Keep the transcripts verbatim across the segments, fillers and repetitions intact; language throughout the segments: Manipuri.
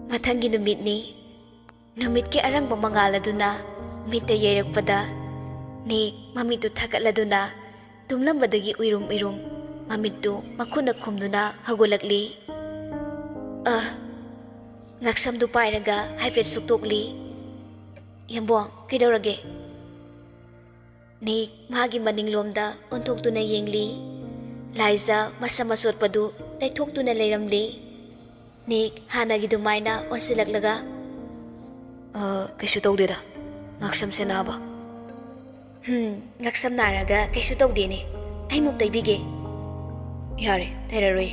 ꯃꯊꯪꯒꯤ ꯅꯨꯃꯤꯠꯅꯤ꯫ ꯅꯨꯃꯤꯠꯀꯤ ꯑꯔꯪꯕ ꯃꯉꯥꯜ ꯑꯗꯨꯅ ꯃꯤꯠꯇ ꯌꯩꯔꯛꯄꯗ, ꯅꯤꯛ ꯃꯃꯤꯠꯇꯨ ꯊꯛꯀꯠꯂꯗꯨꯅ ꯇꯨꯝꯂꯝꯕꯗꯒꯤ ꯎꯏꯔꯨꯝ ꯎꯏꯔꯨꯝ ꯃꯃꯤꯠꯇꯨ ꯃꯈꯨꯠꯅ ꯈꯨꯝꯗꯨꯅ ꯍꯧꯒꯠꯂꯛꯂꯤ꯫ ꯑ, ꯉꯛꯁꯝꯗꯨ ꯄꯥꯏꯔꯒ ꯍꯥꯏꯐꯦꯠ ꯁꯨꯛꯇꯣꯛꯂꯤ꯫ "ꯌꯥꯝꯕꯣꯡ, ꯀꯩꯗꯧꯔꯒꯦ?" ꯅꯤꯛ ꯃꯥꯒꯤ ꯃꯅꯤꯡꯂꯣꯝꯗ ꯑꯣꯟꯊꯣꯛꯇꯨꯅ ꯌꯦꯡꯂꯤ꯫ ꯂꯥꯏꯖꯥ ꯃꯁꯝ ꯑꯁꯣꯠꯄꯗꯨ ꯇꯩꯊꯣꯛꯇꯨꯅ ꯂꯩꯔꯝꯂꯤ꯫ ꯅꯤꯛ ꯍꯥꯟꯅꯒꯤ ꯑꯗꯨꯃꯥꯏꯅ ꯑꯣꯟꯁꯤꯜꯂꯛꯂꯒ, "ꯑ, ꯀꯩꯁꯨ ꯇꯧꯗꯦꯗ, ꯉꯛꯁꯝꯁꯦ ꯅꯥꯕ꯫" "ꯍꯝ, ꯉꯛꯁꯝ ꯅꯥꯔꯒ ꯀꯩꯁꯨ ꯇꯧꯗꯦꯅꯦ꯫ ꯑꯩ ꯃꯨꯛ ꯇꯩꯕꯤꯒꯦ꯫" "ꯌꯥꯔꯦ, ꯇꯩꯔꯔꯣꯏ꯫"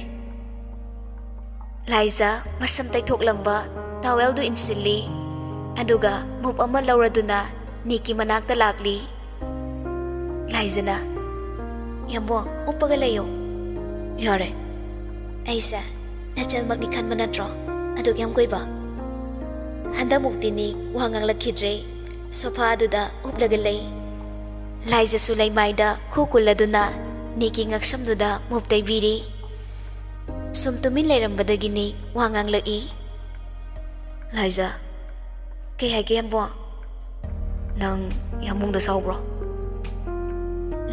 ꯂꯥꯏꯖꯥ ꯃꯁꯝ ꯇꯩꯊꯣꯛꯂꯝꯕ ꯇꯥꯋꯦꯜꯗꯨ ꯏꯟꯁꯤꯜꯂꯤ, ꯑꯗꯨꯒ ꯃꯨꯞ ꯑꯃ ꯂꯧꯔꯗꯨꯅ ꯅꯤꯛꯀꯤ ꯃꯅꯥꯛꯇ ꯂꯥꯛꯂꯤ꯫ ꯂꯥꯏꯖꯥꯅ, "ꯌꯥꯝꯕꯣꯡ, ꯎꯞꯄꯒ ꯂꯩꯌꯣ꯫" "ꯌꯥꯔꯦ꯫" "ꯑꯩꯁꯦ ꯅꯆꯜꯃꯛꯅꯤ ꯈꯟꯕ ꯅꯠꯇ꯭ꯔꯣ, ꯑꯗꯨꯛ ꯌꯥꯝ ꯀꯨꯏꯕ?" ꯍꯟꯗꯛꯃꯨꯛꯇꯤ ꯅꯤꯛ ꯋꯥ ꯉꯥꯡꯂꯛꯈꯤꯗ꯭ꯔꯦ꯫ ꯁꯣꯐꯥ ꯑꯗꯨꯗ ꯎꯞꯂꯒ ꯂꯩ꯫ ꯂꯥꯏꯖꯥꯁꯨ ꯂꯩꯃꯥꯏꯗ ꯈꯨ ꯀꯨꯜꯂꯗꯨꯅ ꯅꯤꯛꯀꯤ ꯉꯛꯁꯝꯗꯨꯗ ꯃꯨꯞ ꯇꯩꯕꯤꯔꯤ꯫ ꯁꯨꯝ ꯇꯨꯃꯤꯟ ꯂꯩꯔꯝꯕꯗꯒꯤ ꯅꯤꯛ ꯋꯥ ꯉꯥꯡꯂꯛꯏ꯫ "ꯂꯥꯏꯖꯥ꯫" "ꯀꯩ ꯍꯥꯏꯒꯦ, ꯌꯥꯝꯕꯣꯡ?" "ꯅꯪ ꯌꯥꯝꯕꯨꯡꯗ ꯁꯥꯎꯕ꯭ꯔꯣ?"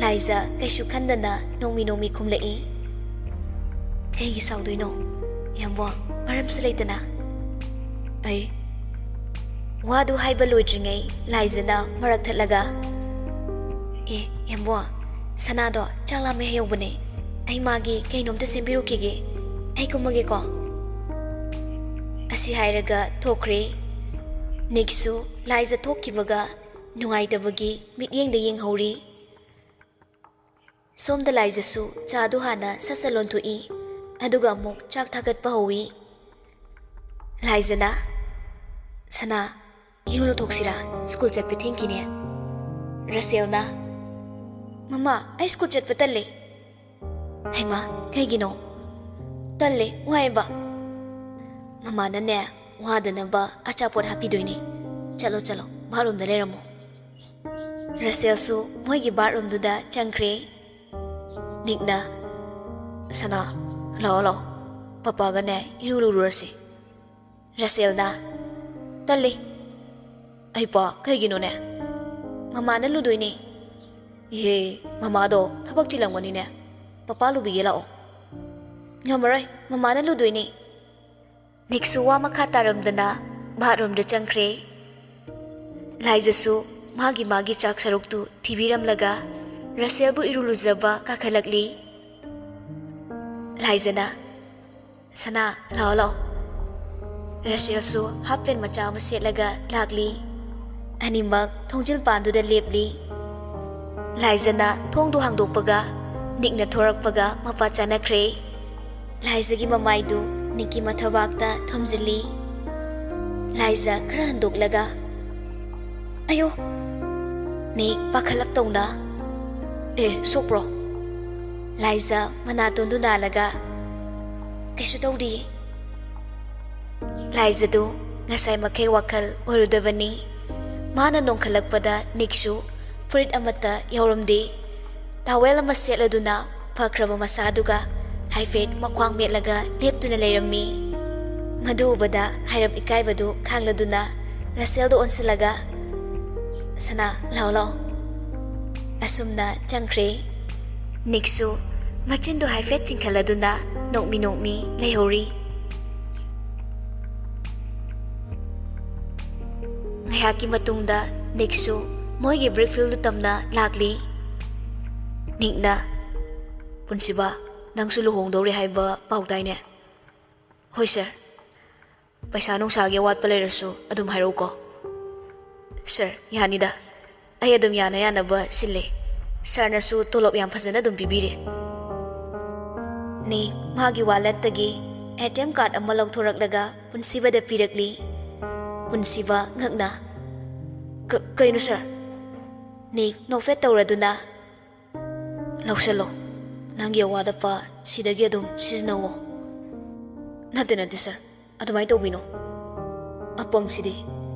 ꯂꯥꯏꯖꯥ ꯀꯩꯁꯨ ꯈꯟꯗꯅ ꯅꯣꯡꯃꯤ ꯅꯣꯡꯃꯤ ꯈꯨꯝꯂꯛꯏ꯫ "ꯀꯩꯒꯤ ꯁꯥꯎꯗꯣꯏꯅꯣ, ꯌꯥꯝꯕꯣꯡ? ꯃꯔꯝꯁꯨ ꯂꯩꯇꯅ꯫" "ꯑꯩ..." ꯋꯥꯗꯨ ꯍꯥꯏꯕ ꯂꯣꯏꯗ꯭ꯔꯤꯉꯩ ꯂꯥꯏꯖꯥꯅ ꯃꯔꯛ ꯊꯠꯂꯒ, "ꯑꯦ, ꯌꯥꯝꯕꯣꯡ, ꯁꯅꯥꯗꯣ ꯆꯥꯛ ꯂꯥꯝꯃꯦ ꯍꯥꯏꯍꯧꯕꯅꯦ꯫ ꯑꯩ ꯃꯥꯒꯤ ꯀꯩꯅꯣꯝꯇ ꯁꯦꯝꯕꯤꯔꯨꯈꯤꯒꯦ꯫ ꯑꯩ ꯀꯨꯝꯃꯒꯦꯀꯣ꯫" ꯑꯁꯤ ꯍꯥꯏꯔꯒ ꯊꯣꯛꯈ꯭ꯔꯦ꯫ ꯅꯤꯛꯁꯨ ꯂꯥꯏꯖꯥ ꯊꯣꯛꯈꯤꯕꯒ ꯅꯨꯡꯉꯥꯏꯇꯕꯒꯤ ꯃꯤꯠꯌꯦꯡꯗ ꯌꯦꯡꯍꯧꯔꯤ꯫ ꯁꯣꯝꯗ ꯂꯥꯏꯖꯥꯁꯨ ꯆꯥꯗꯨ ꯍꯥꯟꯅ ꯁꯠ ꯁꯠ ꯂꯣꯟꯊꯣꯛꯏ, ꯑꯗꯨꯒ ꯑꯃꯨꯛ ꯆꯥꯛ ꯊꯥꯒꯠꯄ ꯍꯧꯏ꯫ ꯂꯥꯏꯖꯥꯅ, "ꯁꯅꯥ, ꯏꯔꯨ ꯂꯨꯊꯣꯛꯁꯤꯔꯥ? ꯁ꯭ꯀꯨꯜ ꯆꯠꯄ ꯊꯦꯡꯈꯤꯅꯦ꯫" ꯔꯁꯦꯜꯅ, "ꯃꯃꯥ, ꯑꯩ ꯁ꯭ꯀꯨꯜ ꯆꯠꯄ ꯇꯜꯂꯦ꯫" "ꯍꯩꯃꯥ, ꯀꯩꯒꯤꯅꯣ?" "ꯇꯜꯂꯦ, ꯋꯥꯏꯕ꯫" "ꯃꯃꯥꯅꯅꯦ, ꯋꯥꯗꯅꯕ ꯑꯆꯥꯄꯣꯠ ꯍꯥꯞꯄꯤꯗꯣꯏꯅꯦ꯫ ꯆꯠꯂꯣ, ꯆꯠꯂꯣ, ꯕꯥꯠꯔꯨꯝꯗ ꯂꯩꯔꯝꯃꯣ꯫" ꯔꯁꯦꯜꯁꯨ ꯃꯣꯏꯒꯤ ꯕꯥꯠꯔꯨꯝꯗꯨꯗ ꯆꯪꯈ꯭ꯔꯦ꯫ ꯅꯤꯛꯅ, "ꯁꯅꯥ, ꯂꯥꯛꯑꯣ, ꯂꯥꯛꯑꯣ, ꯄꯄꯥꯒꯅꯦ ꯏꯔꯨ ꯂꯨꯔꯨꯔꯁꯤ꯫" ꯔꯁꯦꯜꯅ, "ꯇꯜꯂꯤ꯫ ꯑꯩ ꯄꯥ, ꯀꯩꯒꯤꯅꯣꯅꯦ?" "ꯃꯃꯥꯅ ꯂꯨꯗꯣꯏꯅꯦ꯫" "ꯏꯍꯦ, ꯃꯃꯥꯗꯣ ꯊꯕꯛ ꯆꯤꯜꯂꯝꯒꯅꯤꯅꯦ꯫ ꯄꯄꯥ ꯂꯨꯕꯤꯒꯦ ꯂꯥꯛꯑꯣ꯫" "ꯉꯝꯃꯔꯣꯏ, ꯃꯃꯥꯅ ꯂꯨꯗꯣꯏꯅꯦ꯫" ꯅꯤꯛꯁꯨ ꯋꯥ ꯃꯈꯥ ꯇꯥꯔꯝꯗꯅ ꯕꯥꯠꯔꯨꯝꯗ ꯆꯪꯈ꯭ꯔꯦ꯫ ꯂꯥꯏꯖꯁꯨ ꯃꯥꯒꯤ ꯃꯥꯒꯤ ꯆꯥꯛ ꯁꯔꯨꯛꯇꯨ ꯊꯤꯕꯤꯔꯝꯂꯒ ꯔꯁꯦꯜꯕꯨ ꯏꯔꯨ ꯂꯨꯖꯕ ꯀꯥꯈꯠꯂꯛꯂꯤ꯫ ꯂꯥꯏꯖꯅ, "ꯁꯅꯥ, ꯂꯥꯛꯑꯣ, ꯂꯥꯛꯑꯣ꯫" ꯔꯁꯦꯜꯁꯨ ꯍꯥꯞ ꯄꯦꯟ ꯃꯆꯥ ꯑꯃ ꯁꯦꯠꯂꯒ ꯂꯥꯛꯂꯤ꯫ ꯑꯅꯤꯃꯛ ꯊꯣꯡꯖꯤꯜ ꯄꯥꯟꯗꯨꯗ ꯂꯦꯞꯂꯤ꯫ ꯂꯥꯏꯖꯅ ꯊꯣꯡꯗꯨ ꯍꯥꯡꯗꯣꯛꯄꯒ ꯅꯤꯛꯅ ꯊꯣꯔꯛꯄꯒ ꯃꯄꯥ ꯆꯥꯅꯈ꯭ꯔꯦ꯫ ꯂꯥꯏꯖꯒꯤ ꯃꯃꯥꯏꯗꯨ ꯅꯤꯛꯀꯤ ꯃꯊꯕꯥꯛꯇ ꯊꯝꯖꯤꯜꯂꯤ꯫ ꯂꯥꯏꯖ ꯈꯔ ꯍꯟꯗꯣꯛꯂꯒ, "ꯑꯌꯣ!" ꯅꯤꯛ ꯄꯥꯈꯠꯂꯞ ꯇꯧꯅ, "ꯑꯦ, ꯁꯣꯛꯄ꯭ꯔꯣ?" ꯂꯥꯏꯖ ꯃꯅꯥꯇꯣꯟꯗꯨ ꯅꯥꯜꯂꯒ, "ꯀꯩꯁꯨ ꯇꯧꯗꯤꯌꯦ꯫" ꯂꯥꯏꯖꯗꯨ ꯉꯁꯥꯏ ꯃꯈꯩ ꯋꯥꯈꯜ ꯑꯣꯏꯔꯨꯗꯕꯅꯤ꯫ ꯃꯥꯅ ꯅꯣꯡꯈꯠꯂꯛꯄꯗ ꯅꯤꯛꯁꯨ ꯐꯨꯔꯤꯠ ꯑꯃꯠꯇ ꯌꯥꯎꯔꯝꯗꯦ꯫ ꯇꯥꯋꯦꯜ ꯑꯃ ꯁꯦꯠꯂꯗꯨꯅ ꯐꯈ꯭ꯔꯕ ꯃꯁꯥꯗꯨꯒ ꯍꯥꯏꯐꯦꯠ ꯃꯈ꯭ꯋꯥꯡ ꯃꯦꯠꯂꯒ ꯂꯦꯞꯇꯨꯅ ꯂꯩꯔꯝꯃꯤ꯫ ꯃꯗꯨ ꯎꯕꯗ ꯍꯥꯏꯔꯞ ꯏꯀꯥꯏꯕꯗꯨ ꯈꯥꯡꯂꯗꯨꯅ ꯔꯁꯦꯜꯗ ꯑꯣꯟꯁꯤꯜꯂꯒ, "ꯁꯅꯥ, ꯂꯥꯛꯑꯣ, ꯂꯥꯛꯑꯣ꯫" ꯑꯁꯨꯝꯅ ꯆꯪꯈ꯭ꯔꯦ꯫ ꯅꯤꯛꯁꯨ ꯃꯆꯤꯟꯗꯨ ꯍꯥꯏꯐꯦꯠ ꯆꯤꯡꯈꯠꯂꯗꯨꯅ ꯅꯣꯛꯃꯤ ꯅꯣꯛꯃꯤ ꯂꯩꯍꯧꯔꯤ꯫ ꯉꯥꯏꯍꯥꯛꯀꯤ ꯃꯇꯨꯡꯗ ꯅꯤꯛꯁꯨ ꯃꯣꯏꯒꯤ ꯕ꯭ꯔꯤꯛ ꯐꯤꯜꯗꯨ ꯇꯝꯅ ꯂꯥꯛꯂꯤ꯫ ꯅꯤꯛꯅ, "ꯄꯨꯟꯁꯤꯕ, ꯅꯪꯁꯨ ꯂꯨꯍꯣꯡꯗꯧꯔꯦ ꯍꯥꯏꯕ ꯄꯥꯎ ꯇꯥꯏꯅꯦ?" "ꯍꯣꯏ ꯁꯥꯔ꯫ ꯄꯩꯁꯥ ꯅꯨꯡꯁꯥꯒꯤ ꯑꯋꯥꯠꯄ ꯂꯩꯔꯁꯨ ꯑꯗꯨꯝ ꯍꯥꯏꯔꯛꯎꯀꯣ꯫" "ꯁꯥꯔ, ꯌꯥꯅꯤꯗ꯫ ꯑꯩ ꯑꯗꯨꯝ ꯌꯥꯅ ꯌꯥꯅꯕ ꯁꯤꯜꯂꯦ꯫ ꯁꯥꯔꯅꯁꯨ ꯇꯣꯂꯣꯞ ꯌꯥꯝ ꯐꯖꯅ ꯑꯗꯨꯝ ꯄꯤꯕꯤꯔꯦ꯫" ꯅꯤꯛ ꯃꯥꯒꯤ ꯋꯥꯂꯦꯠꯇꯒꯤ ꯑꯦ ꯇꯤ ꯑꯦꯝ ꯀꯥꯔꯗ ꯑꯃ ꯂꯧꯊꯣꯔꯛꯂꯒ ꯄꯨꯟꯁꯤꯕꯗ ꯄꯤꯔꯛꯂꯤ꯫ ꯄꯨꯟꯁꯤꯕ ꯉꯛꯅ, "ꯀ-, ꯀꯩꯅꯣ ꯁꯥꯔ?" ꯅꯤꯛ ꯅꯣꯛꯐꯦꯠ ꯇꯧꯔꯗꯨꯅ, "ꯂꯧꯁꯜꯂꯣ꯫ ꯅꯪꯒꯤ ꯑꯋꯥꯠ ꯑꯄꯥ ꯁꯤꯗꯒꯤ ꯑꯗꯨꯝ ꯁꯤꯖꯤꯟꯅꯧꯋꯣ꯫" "ꯅꯠꯇꯦ, ꯅꯠꯇꯦ ꯁꯥꯔ, ꯑꯗꯨꯃꯥꯏꯅ ꯇꯧꯕꯤꯅꯣ꯫ ꯑꯄꯪꯁꯤꯗꯤ꯫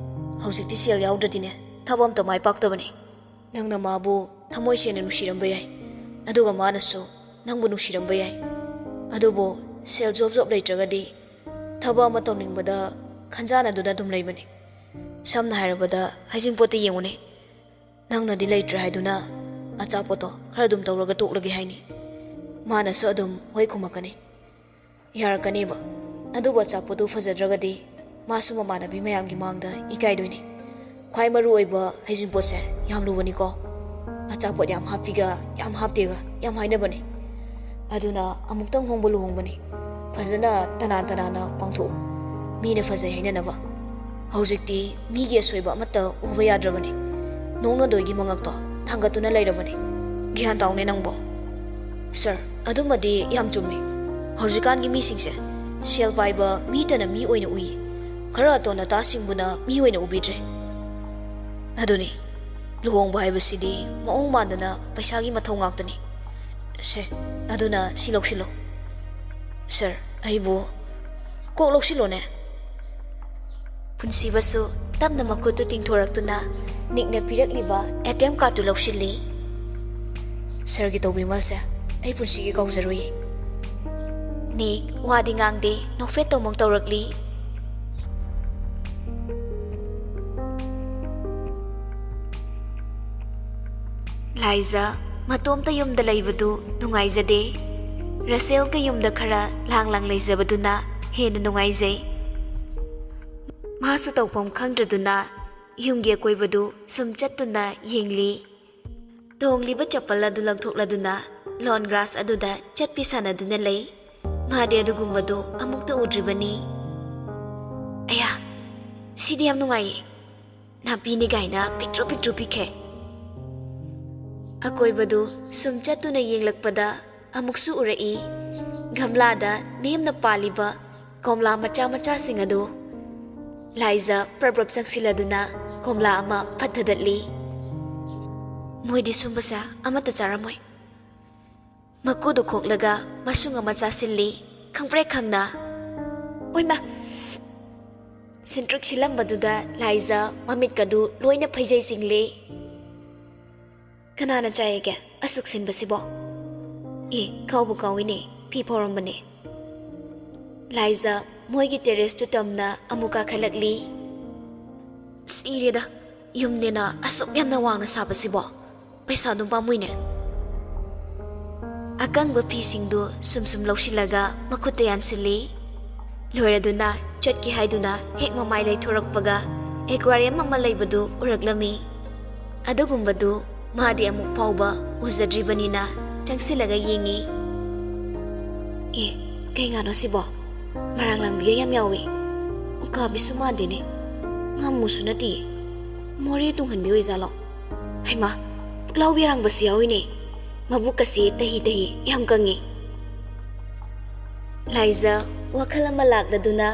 ꯍꯧꯖꯤꯛꯇꯤ ꯁꯦꯜ ꯌꯥꯎꯗ꯭ꯔꯗꯤꯅꯦ, ꯊꯕꯛ ꯑꯝꯇ ꯃꯥꯏ ꯄꯥꯛꯇꯕꯅꯤ꯫ ꯅꯪꯅ ꯃꯥꯕꯨ ꯊꯃꯣꯏ ꯁꯦꯡꯅ ꯅꯨꯡꯁꯤꯔꯝꯕ ꯌꯥꯏ, ꯑꯗꯨꯒ ꯃꯥꯅꯁꯨ ꯅꯪꯕꯨ ꯅꯨꯡꯁꯤꯔꯝꯕ ꯌꯥꯏ꯫ ꯑꯗꯨꯕꯨ ꯁꯦꯜ ꯖꯣꯕ ꯖꯣꯕ ꯂꯩꯇ꯭ꯔꯒꯗꯤ ꯊꯕꯛ ꯑꯃ ꯇꯧꯅꯤꯡꯕꯗ ꯈꯟꯖꯥꯟꯅꯗꯨꯅ ꯑꯗꯨꯝ ꯂꯩꯕꯅꯤ꯫ ꯁꯝꯅ ꯍꯥꯏꯔꯕꯗ, ꯍꯩꯖꯤꯡꯄꯣꯠꯇ ꯌꯦꯡꯉꯨꯅꯦ, ꯅꯪꯅꯗꯤ ꯂꯩꯇ꯭ꯔꯦ ꯍꯥꯏꯗꯨꯅ ꯑꯆꯥꯄꯣꯠꯇꯣ ꯈꯔ ꯑꯗꯨꯝ ꯇꯧꯔꯒ ꯇꯣꯛꯂꯒꯦ ꯍꯥꯏꯅꯤ꯫ ꯃꯥꯅꯁꯨ ꯑꯗꯨꯝ ꯍꯣꯏ ꯈꯨꯝꯃꯛꯀꯅꯤ꯫ ꯌꯥꯔꯛꯀꯅꯦꯕ꯫ ꯑꯗꯨꯕꯨ ꯑꯆꯥꯄꯣꯠꯇꯨ ꯐꯖꯗ꯭ꯔꯒꯗꯤ ꯃꯥꯁꯨ ꯃꯃꯥꯟꯅꯕꯤ ꯃꯌꯥꯝꯒꯤ ꯃꯥꯡꯗ ꯏꯀꯥꯏꯗꯣꯏꯅꯤ꯫ ꯈ꯭ꯋꯥꯏ ꯃꯔꯨ ꯑꯣꯏꯕ ꯍꯩꯖꯤꯡꯄꯣꯠꯁꯦ ꯌꯥꯝ ꯂꯨꯕꯅꯤꯀꯣ꯫ ꯑꯆꯥꯄꯣꯠ ꯌꯥꯝ ꯍꯥꯞꯄꯤꯒ ꯌꯥꯝ ꯍꯥꯞꯇꯦꯒ ꯌꯥꯝ ꯍꯥꯏꯅꯕꯅꯦ꯫ ꯑꯗꯨꯅ ꯑꯃꯨꯛꯇꯪ ꯍꯣꯡꯕ ꯂꯨꯍꯣꯡꯕꯅꯤ꯫ ꯐꯖꯅ ꯇꯅꯥꯟ ꯇꯅꯥꯟꯅ ꯄꯥꯡꯊꯣꯛꯎ꯫ ꯃꯤꯅ ꯐꯖꯩ ꯍꯥꯏꯅꯅꯕ꯫ ꯍꯧꯖꯤꯛꯇꯤ ꯃꯤꯒꯤ ꯑꯁꯣꯏꯕ ꯑꯃꯠꯇ ꯎꯕ ꯌꯥꯗ꯭ꯔꯕꯅꯤ꯫ ꯅꯣꯡꯅꯗꯣꯏꯒꯤ ꯃꯉꯛꯇꯣ ꯊꯥꯡꯒꯠꯇꯨꯅ ꯂꯩꯔꯕꯅꯤ꯫ ꯒ꯭ꯌꯥꯟ ꯇꯥꯎꯅꯦ ꯅꯪꯕꯣ꯫ ꯁꯥꯔ, ꯑꯗꯨꯃꯗꯤ ꯌꯥꯝ ꯆꯨꯝꯃꯤ꯫ ꯍꯧꯖꯤꯛꯀꯥꯟꯒꯤ ꯃꯤꯁꯤꯡꯁꯦ ꯁꯦꯜ ꯄꯥꯏꯕ ꯃꯤꯇꯅ ꯃꯤ ꯑꯣꯏꯅ ꯎꯏ꯫ ꯈꯔ ꯑꯇꯣꯟ ꯑꯇꯥꯁꯤꯡꯕꯨꯅ ꯃꯤ ꯑꯣꯏꯅ ꯎꯕꯤꯗ꯭ꯔꯦ꯫ ꯑꯗꯨꯅꯤ, ꯂꯨꯍꯣꯡꯕ ꯍꯥꯏꯕꯁꯤꯗꯤ ꯃꯑꯣꯡ ꯃꯥꯟꯗꯅ ꯄꯩꯁꯥꯒꯤ ꯃꯊꯧ ꯉꯥꯛꯇꯅꯤ꯫ ꯁꯦ, ꯑꯗꯨꯅ ꯁꯤ ꯂꯧꯁꯤꯜꯂꯣ꯫ ꯁꯥꯔ, ꯑꯩꯕꯨ ꯀꯣꯛ ꯂꯧꯁꯤꯜꯂꯣꯅꯦ꯫ ꯄꯨꯟꯁꯤꯕꯁꯨ ꯇꯞꯅ ꯃꯈꯨꯠꯇꯨ ꯇꯤꯡꯊꯣꯔꯛꯇꯨꯅ ꯅꯤꯛꯅ ꯄꯤꯔꯛꯂꯤꯕ ꯑꯦ ꯇꯤ ꯑꯦꯝ ꯀꯥꯔꯗꯇꯨ ꯂꯧꯁꯤꯜꯂꯤ꯫ ꯁꯥꯔꯒꯤ ꯇꯧꯕꯤꯃꯜꯁꯦ ꯑꯩ ꯄꯨꯟꯁꯤꯒꯤ ꯀꯥꯎꯖꯔꯣꯏ꯫ ꯅꯤꯛ ꯋꯥꯗꯤ ꯉꯥꯡꯗꯦ, ꯅꯣꯛꯐꯦꯠ ꯇꯧꯃꯛ ꯇꯧꯔꯛꯂꯤ꯫ ꯂꯥꯏꯖ ꯃꯇꯣꯝꯇ ꯌꯨꯝꯗ ꯂꯩꯕꯗꯨ ꯅꯨꯡꯉꯥꯏꯖꯗꯦ꯫ ꯔꯁꯦꯜꯒ ꯌꯨꯝꯗ ꯈꯔ ꯂꯥꯡ ꯂꯥꯡ ꯂꯩꯖꯕꯗꯨꯅ ꯍꯦꯟꯅ ꯅꯨꯡꯉꯥꯏꯖꯩ꯫ ꯃꯥꯁꯨ ꯇꯧꯐꯝ ꯈꯪꯗ꯭ꯔꯗꯨꯅ ꯌꯨꯝꯒꯤ ꯑꯀꯣꯏꯕꯗꯨ ꯁꯨꯝ ꯆꯠꯇꯨꯅ ꯌꯦꯡꯂꯤ꯫ ꯇꯣꯡꯂꯤꯕ ꯆꯄꯜ ꯑꯗꯨ ꯂꯧꯊꯣꯛꯂꯗꯨꯅ ꯂꯣꯟ ꯒ꯭ꯔꯥꯁ ꯑꯗꯨꯗ ꯆꯠꯄꯤ ꯁꯥꯟꯅꯗꯨꯅ ꯂꯩ꯫ ꯃꯥꯗꯤ ꯑꯗꯨꯒꯨꯝꯕꯗꯨ ꯑꯃꯨꯛꯇ ꯎꯗ꯭ꯔꯤꯕꯅꯤ꯫ ꯑꯌꯥ, ꯁꯤꯗꯤ ꯌꯥꯝ ꯅꯨꯡꯉꯥꯏꯌꯦ꯫ ꯅꯥꯄꯤꯅꯤ ꯀꯥꯏꯅ ꯄꯤꯛꯇ꯭ꯔꯨ ꯄꯤꯛꯇ꯭ꯔꯨ ꯄꯤꯛꯈꯦ꯫ ꯑꯀꯣꯏꯕꯗꯨ ꯁꯨꯝ ꯆꯠꯇꯨꯅ ꯌꯦꯡꯂꯛꯄꯗ ꯑꯃꯨꯛꯁꯨ ꯎꯔꯛꯏ꯫ ꯒꯝꯂꯥꯗ ꯅꯦꯝꯅ ꯄꯥꯜꯂꯤꯕ ꯀꯣꯝꯂꯥ ꯃꯆꯥ ꯃꯆꯥꯁꯤꯡ ꯑꯗꯨ꯫ ꯂꯥꯏꯖ ꯄ꯭ꯔꯞ ꯄ꯭ꯔꯞ ꯆꯪꯁꯤꯜꯂꯗꯨꯅ ꯀꯣꯝꯂꯥ ꯑꯃ ꯐꯠ ꯊꯗꯠꯂꯤ꯫ ꯃꯣꯏꯗꯤ ꯁꯨꯝꯕꯁꯦ ꯑꯃꯠꯇ ꯆꯥꯔꯝꯃꯣꯏ꯫ ꯃꯀꯨꯗꯨ ꯈꯣꯛꯂꯒ ꯃꯁꯨꯡ ꯑꯃ ꯆꯥꯁꯤꯜꯂꯤ, ꯈꯪꯄ꯭ꯔꯦꯛ ꯈꯪꯅ꯫ ꯑꯣꯏꯃ! ꯁꯤꯟꯇ꯭ꯔꯤꯛ ꯁꯤꯜꯂꯝꯕꯗꯨꯗ ꯂꯥꯏꯖ ꯃꯃꯤꯠꯀꯗꯨ ꯂꯣꯏꯅ ꯐꯩꯖꯩ ꯆꯤꯡꯂꯤ꯫ "ꯀꯅꯥꯅ ꯆꯥꯏꯌꯦꯒꯦ ꯑꯁꯨꯛ ꯁꯤꯟꯕꯁꯤꯕꯣ? ꯑꯦ, ꯀꯥꯎꯕꯨ ꯀꯥꯎꯏꯅꯦ, ꯐꯤ ꯐꯧꯔꯝꯕꯅꯦ꯫" ꯂꯥꯏꯖ ꯃꯣꯏꯒꯤ terraceꯇꯨ ꯇꯝꯅ ꯑꯃꯨꯛ ꯀꯥꯈꯠꯂꯛꯂꯤ꯫ "ꯁꯤꯔꯦꯗ, ꯌꯨꯝꯅꯦꯅ ꯑꯁꯨꯛ ꯌꯥꯝꯅ ꯋꯥꯡꯅ ꯁꯥꯕꯁꯤꯕꯣ꯫ ꯄꯩꯁꯥ ꯑꯗꯨꯝ ꯄꯥꯝꯃꯨꯏꯅꯦ꯫" ꯑꯀꯪꯕ ꯐꯤꯁꯤꯡꯗꯨ ꯁꯨꯝ ꯁꯨꯝ ꯂꯧꯁꯤꯜꯂꯒ ꯃꯈꯨꯠꯇ ꯌꯥꯟꯁꯤꯜꯂꯤ꯫ ꯂꯣꯏꯔꯗꯨꯅ ꯆꯠꯀꯦ ꯍꯥꯏꯗꯨꯅ ꯍꯦꯛ ꯃꯃꯥꯏ ꯂꯩꯊꯣꯔꯛꯄꯒ aquarium ꯑꯃ ꯂꯩꯕꯗꯨ ꯎꯔꯛꯂꯝꯃꯤ꯫ ꯑꯗꯨꯒꯨꯝꯕꯗꯨ ꯃꯥꯗꯤ ꯑꯃꯨꯛ ꯐꯥꯎꯕ ꯎꯖꯗ꯭ꯔꯤꯕꯅꯤꯅ ꯆꯪꯁꯤꯜꯂꯒ ꯌꯦꯡꯉꯤ꯫ "ꯑꯦ, ꯀꯩ ꯉꯥꯅꯣ ꯁꯤꯕꯣ? ꯃꯔꯥꯡ ꯂꯥꯡꯕꯤꯒ ꯌꯥꯝ ꯌꯥꯎꯏ꯫ ꯎꯀꯥꯕꯤꯁꯨ ꯃꯥꯟꯗꯦꯅꯦ꯫ ꯉꯥꯃꯨꯁꯨ ꯅꯠꯇꯤꯌꯦ꯫ ꯃꯣꯔꯦ ꯇꯨꯡꯍꯟꯕꯤ ꯑꯣꯏꯖꯥꯠꯂꯣ? ꯍꯩꯃꯥ, ꯄꯨꯛꯂꯥꯎꯕꯤ ꯑꯔꯥꯡꯕꯁꯨ ꯌꯥꯎꯏꯅꯦ꯫ ꯃꯕꯨꯛꯀꯁꯦ ꯇꯍꯤ ꯇꯍꯤ ꯌꯥꯝ ꯀꯪꯉꯤ꯫" ꯂꯥꯏꯖ ꯋꯥꯈꯜ ꯑꯃ ꯂꯥꯛꯂꯗꯨꯅ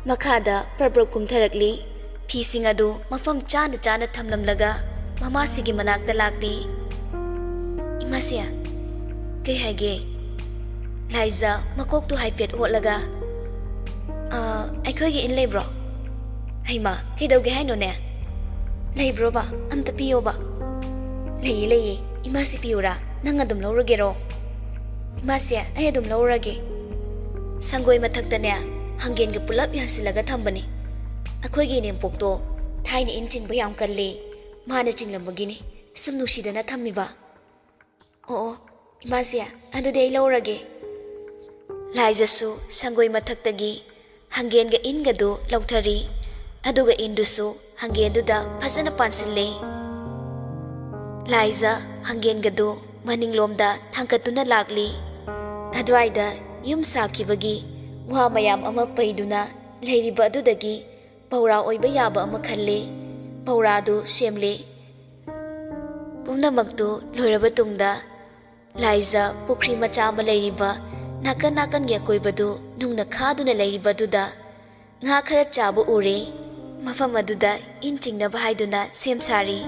ꯃꯈꯥꯗ ꯄ꯭ꯔꯞ ꯄ꯭ꯔꯞ ꯀꯨꯝꯊꯔꯛꯂꯤ꯫ ꯐꯤꯁꯤꯡ ꯑꯗꯨ ꯃꯐꯝ ꯆꯥꯅ ꯆꯥꯅ ꯊꯝꯂꯝꯂꯒ ꯃꯃꯥꯁꯤꯒꯤ ꯃꯅꯥꯛꯇ ꯂꯥꯛꯂꯤ꯫ "ꯏꯃꯥꯁꯤ, ꯀꯩ ꯍꯥꯏꯒꯦ?" ꯂꯥꯏꯖ ꯃꯀꯣꯛꯇꯨ ꯍꯥꯏꯐꯦꯠ ꯑꯣꯠꯂꯒ, "ꯑ, ꯑꯩꯈꯣꯏꯒꯤ ꯏꯟ ꯂꯩꯕ꯭ꯔꯣ?" "ꯍꯩꯃꯥ, ꯀꯩꯗꯧꯒꯦ ꯍꯥꯏꯅꯣꯅꯦ?" "ꯂꯩꯕ꯭ꯔꯣꯕ? ꯑꯝꯇ ꯄꯤꯌꯣꯕ꯫" "ꯂꯩꯌꯦ, ꯂꯩꯌꯦ꯫ ꯏꯃꯥꯁꯤ ꯄꯤꯌꯨꯔꯥ? ꯅꯪ ꯑꯗꯨꯝ ꯂꯧꯔꯒꯦꯔꯣ?" "ꯏꯃꯥꯁꯦ, ꯑꯩ ꯑꯗꯨꯝ ꯂꯧꯔꯒꯦ꯫ ꯁꯪꯒꯣꯏ ꯃꯊꯛꯇꯅꯦ, ꯍꯪꯒꯦꯟꯒ ꯄꯨꯂꯞ ꯌꯥꯟꯁꯤꯜꯂꯒ ꯊꯝꯕꯅꯤ꯫ ꯑꯩꯈꯣꯏꯒꯤ ꯏꯅꯦꯝꯄꯣꯛꯇꯣ ꯊꯥꯏꯅ ꯏꯟ ꯆꯤꯡꯕ ꯌꯥꯝ ꯀꯜꯂꯤ꯫ ꯃꯥꯅ ꯆꯤꯡꯂꯝꯕꯒꯤꯅꯤ ꯁꯨꯝ ꯅꯨꯡꯁꯤꯗꯅ ꯊꯝꯃꯤꯕ꯫" "ꯑꯣ, ꯑꯣ, ꯏꯃꯥꯁꯦ, ꯑꯗꯨꯗꯤ ꯑꯩ ꯂꯧꯔꯒꯦ꯫" ꯂꯥꯏꯖꯁꯨ ꯁꯪꯒꯣꯏ ꯃꯊꯛꯇꯒꯤ ꯍꯪꯒꯦꯟꯒ ꯏꯟꯒꯗꯨ ꯂꯧꯊꯔꯤ꯫ ꯑꯗꯨꯒ ꯏꯟꯗꯨꯁꯨ ꯍꯪꯒꯦꯟꯗꯨꯗ ꯐꯖꯅ ꯄꯥꯟꯁꯤꯜꯂꯦ꯫ ꯂꯥꯏꯖ ꯍꯪꯒꯦꯟꯒꯗꯨ ꯃꯅꯤꯡꯂꯣꯝꯗ ꯊꯥꯡꯒꯠꯇꯨꯅ ꯂꯥꯛꯂꯤ꯫ ꯑꯗꯨꯋꯥꯏꯗ ꯌꯨꯝ ꯁꯥꯈꯤꯕꯒꯤ ꯋꯥ ꯃꯌꯥꯝ ꯑꯃ ꯄꯩꯗꯨꯅ ꯂꯩꯔꯤꯕ ꯑꯗꯨꯗꯒꯤ ꯄꯧꯔꯥ ꯑꯣꯏꯕ ꯌꯥꯕ ꯑꯃ ꯈꯜꯂꯦ꯫ ꯄꯧꯔꯥꯗꯨ ꯁꯦꯝꯂꯦ꯫ ꯄꯨꯝꯅꯃꯛꯇꯨ ꯂꯣꯏꯔꯕ ꯇꯨꯡꯗ ꯂꯥꯏꯖ ꯄꯨꯈ꯭ꯔꯤ ꯃꯆꯥ ꯑꯃ ꯂꯩꯔꯤꯕ ꯅꯥꯀꯟ ꯅꯥꯀꯟꯒꯤ ꯑꯀꯣꯏꯕꯗꯨ ꯅꯨꯡꯅ ꯈꯥꯗꯨꯅ ꯂꯩꯔꯤꯕꯗꯨꯗ ꯉꯥ ꯈꯔ ꯆꯥꯕ ꯎꯔꯦ꯫ ꯃꯐꯝ ꯑꯗꯨꯗ ꯏꯟ ꯆꯤꯡꯅꯕ ꯍꯥꯏꯗꯨꯅ ꯁꯦꯝ ꯁꯥꯔꯤ꯫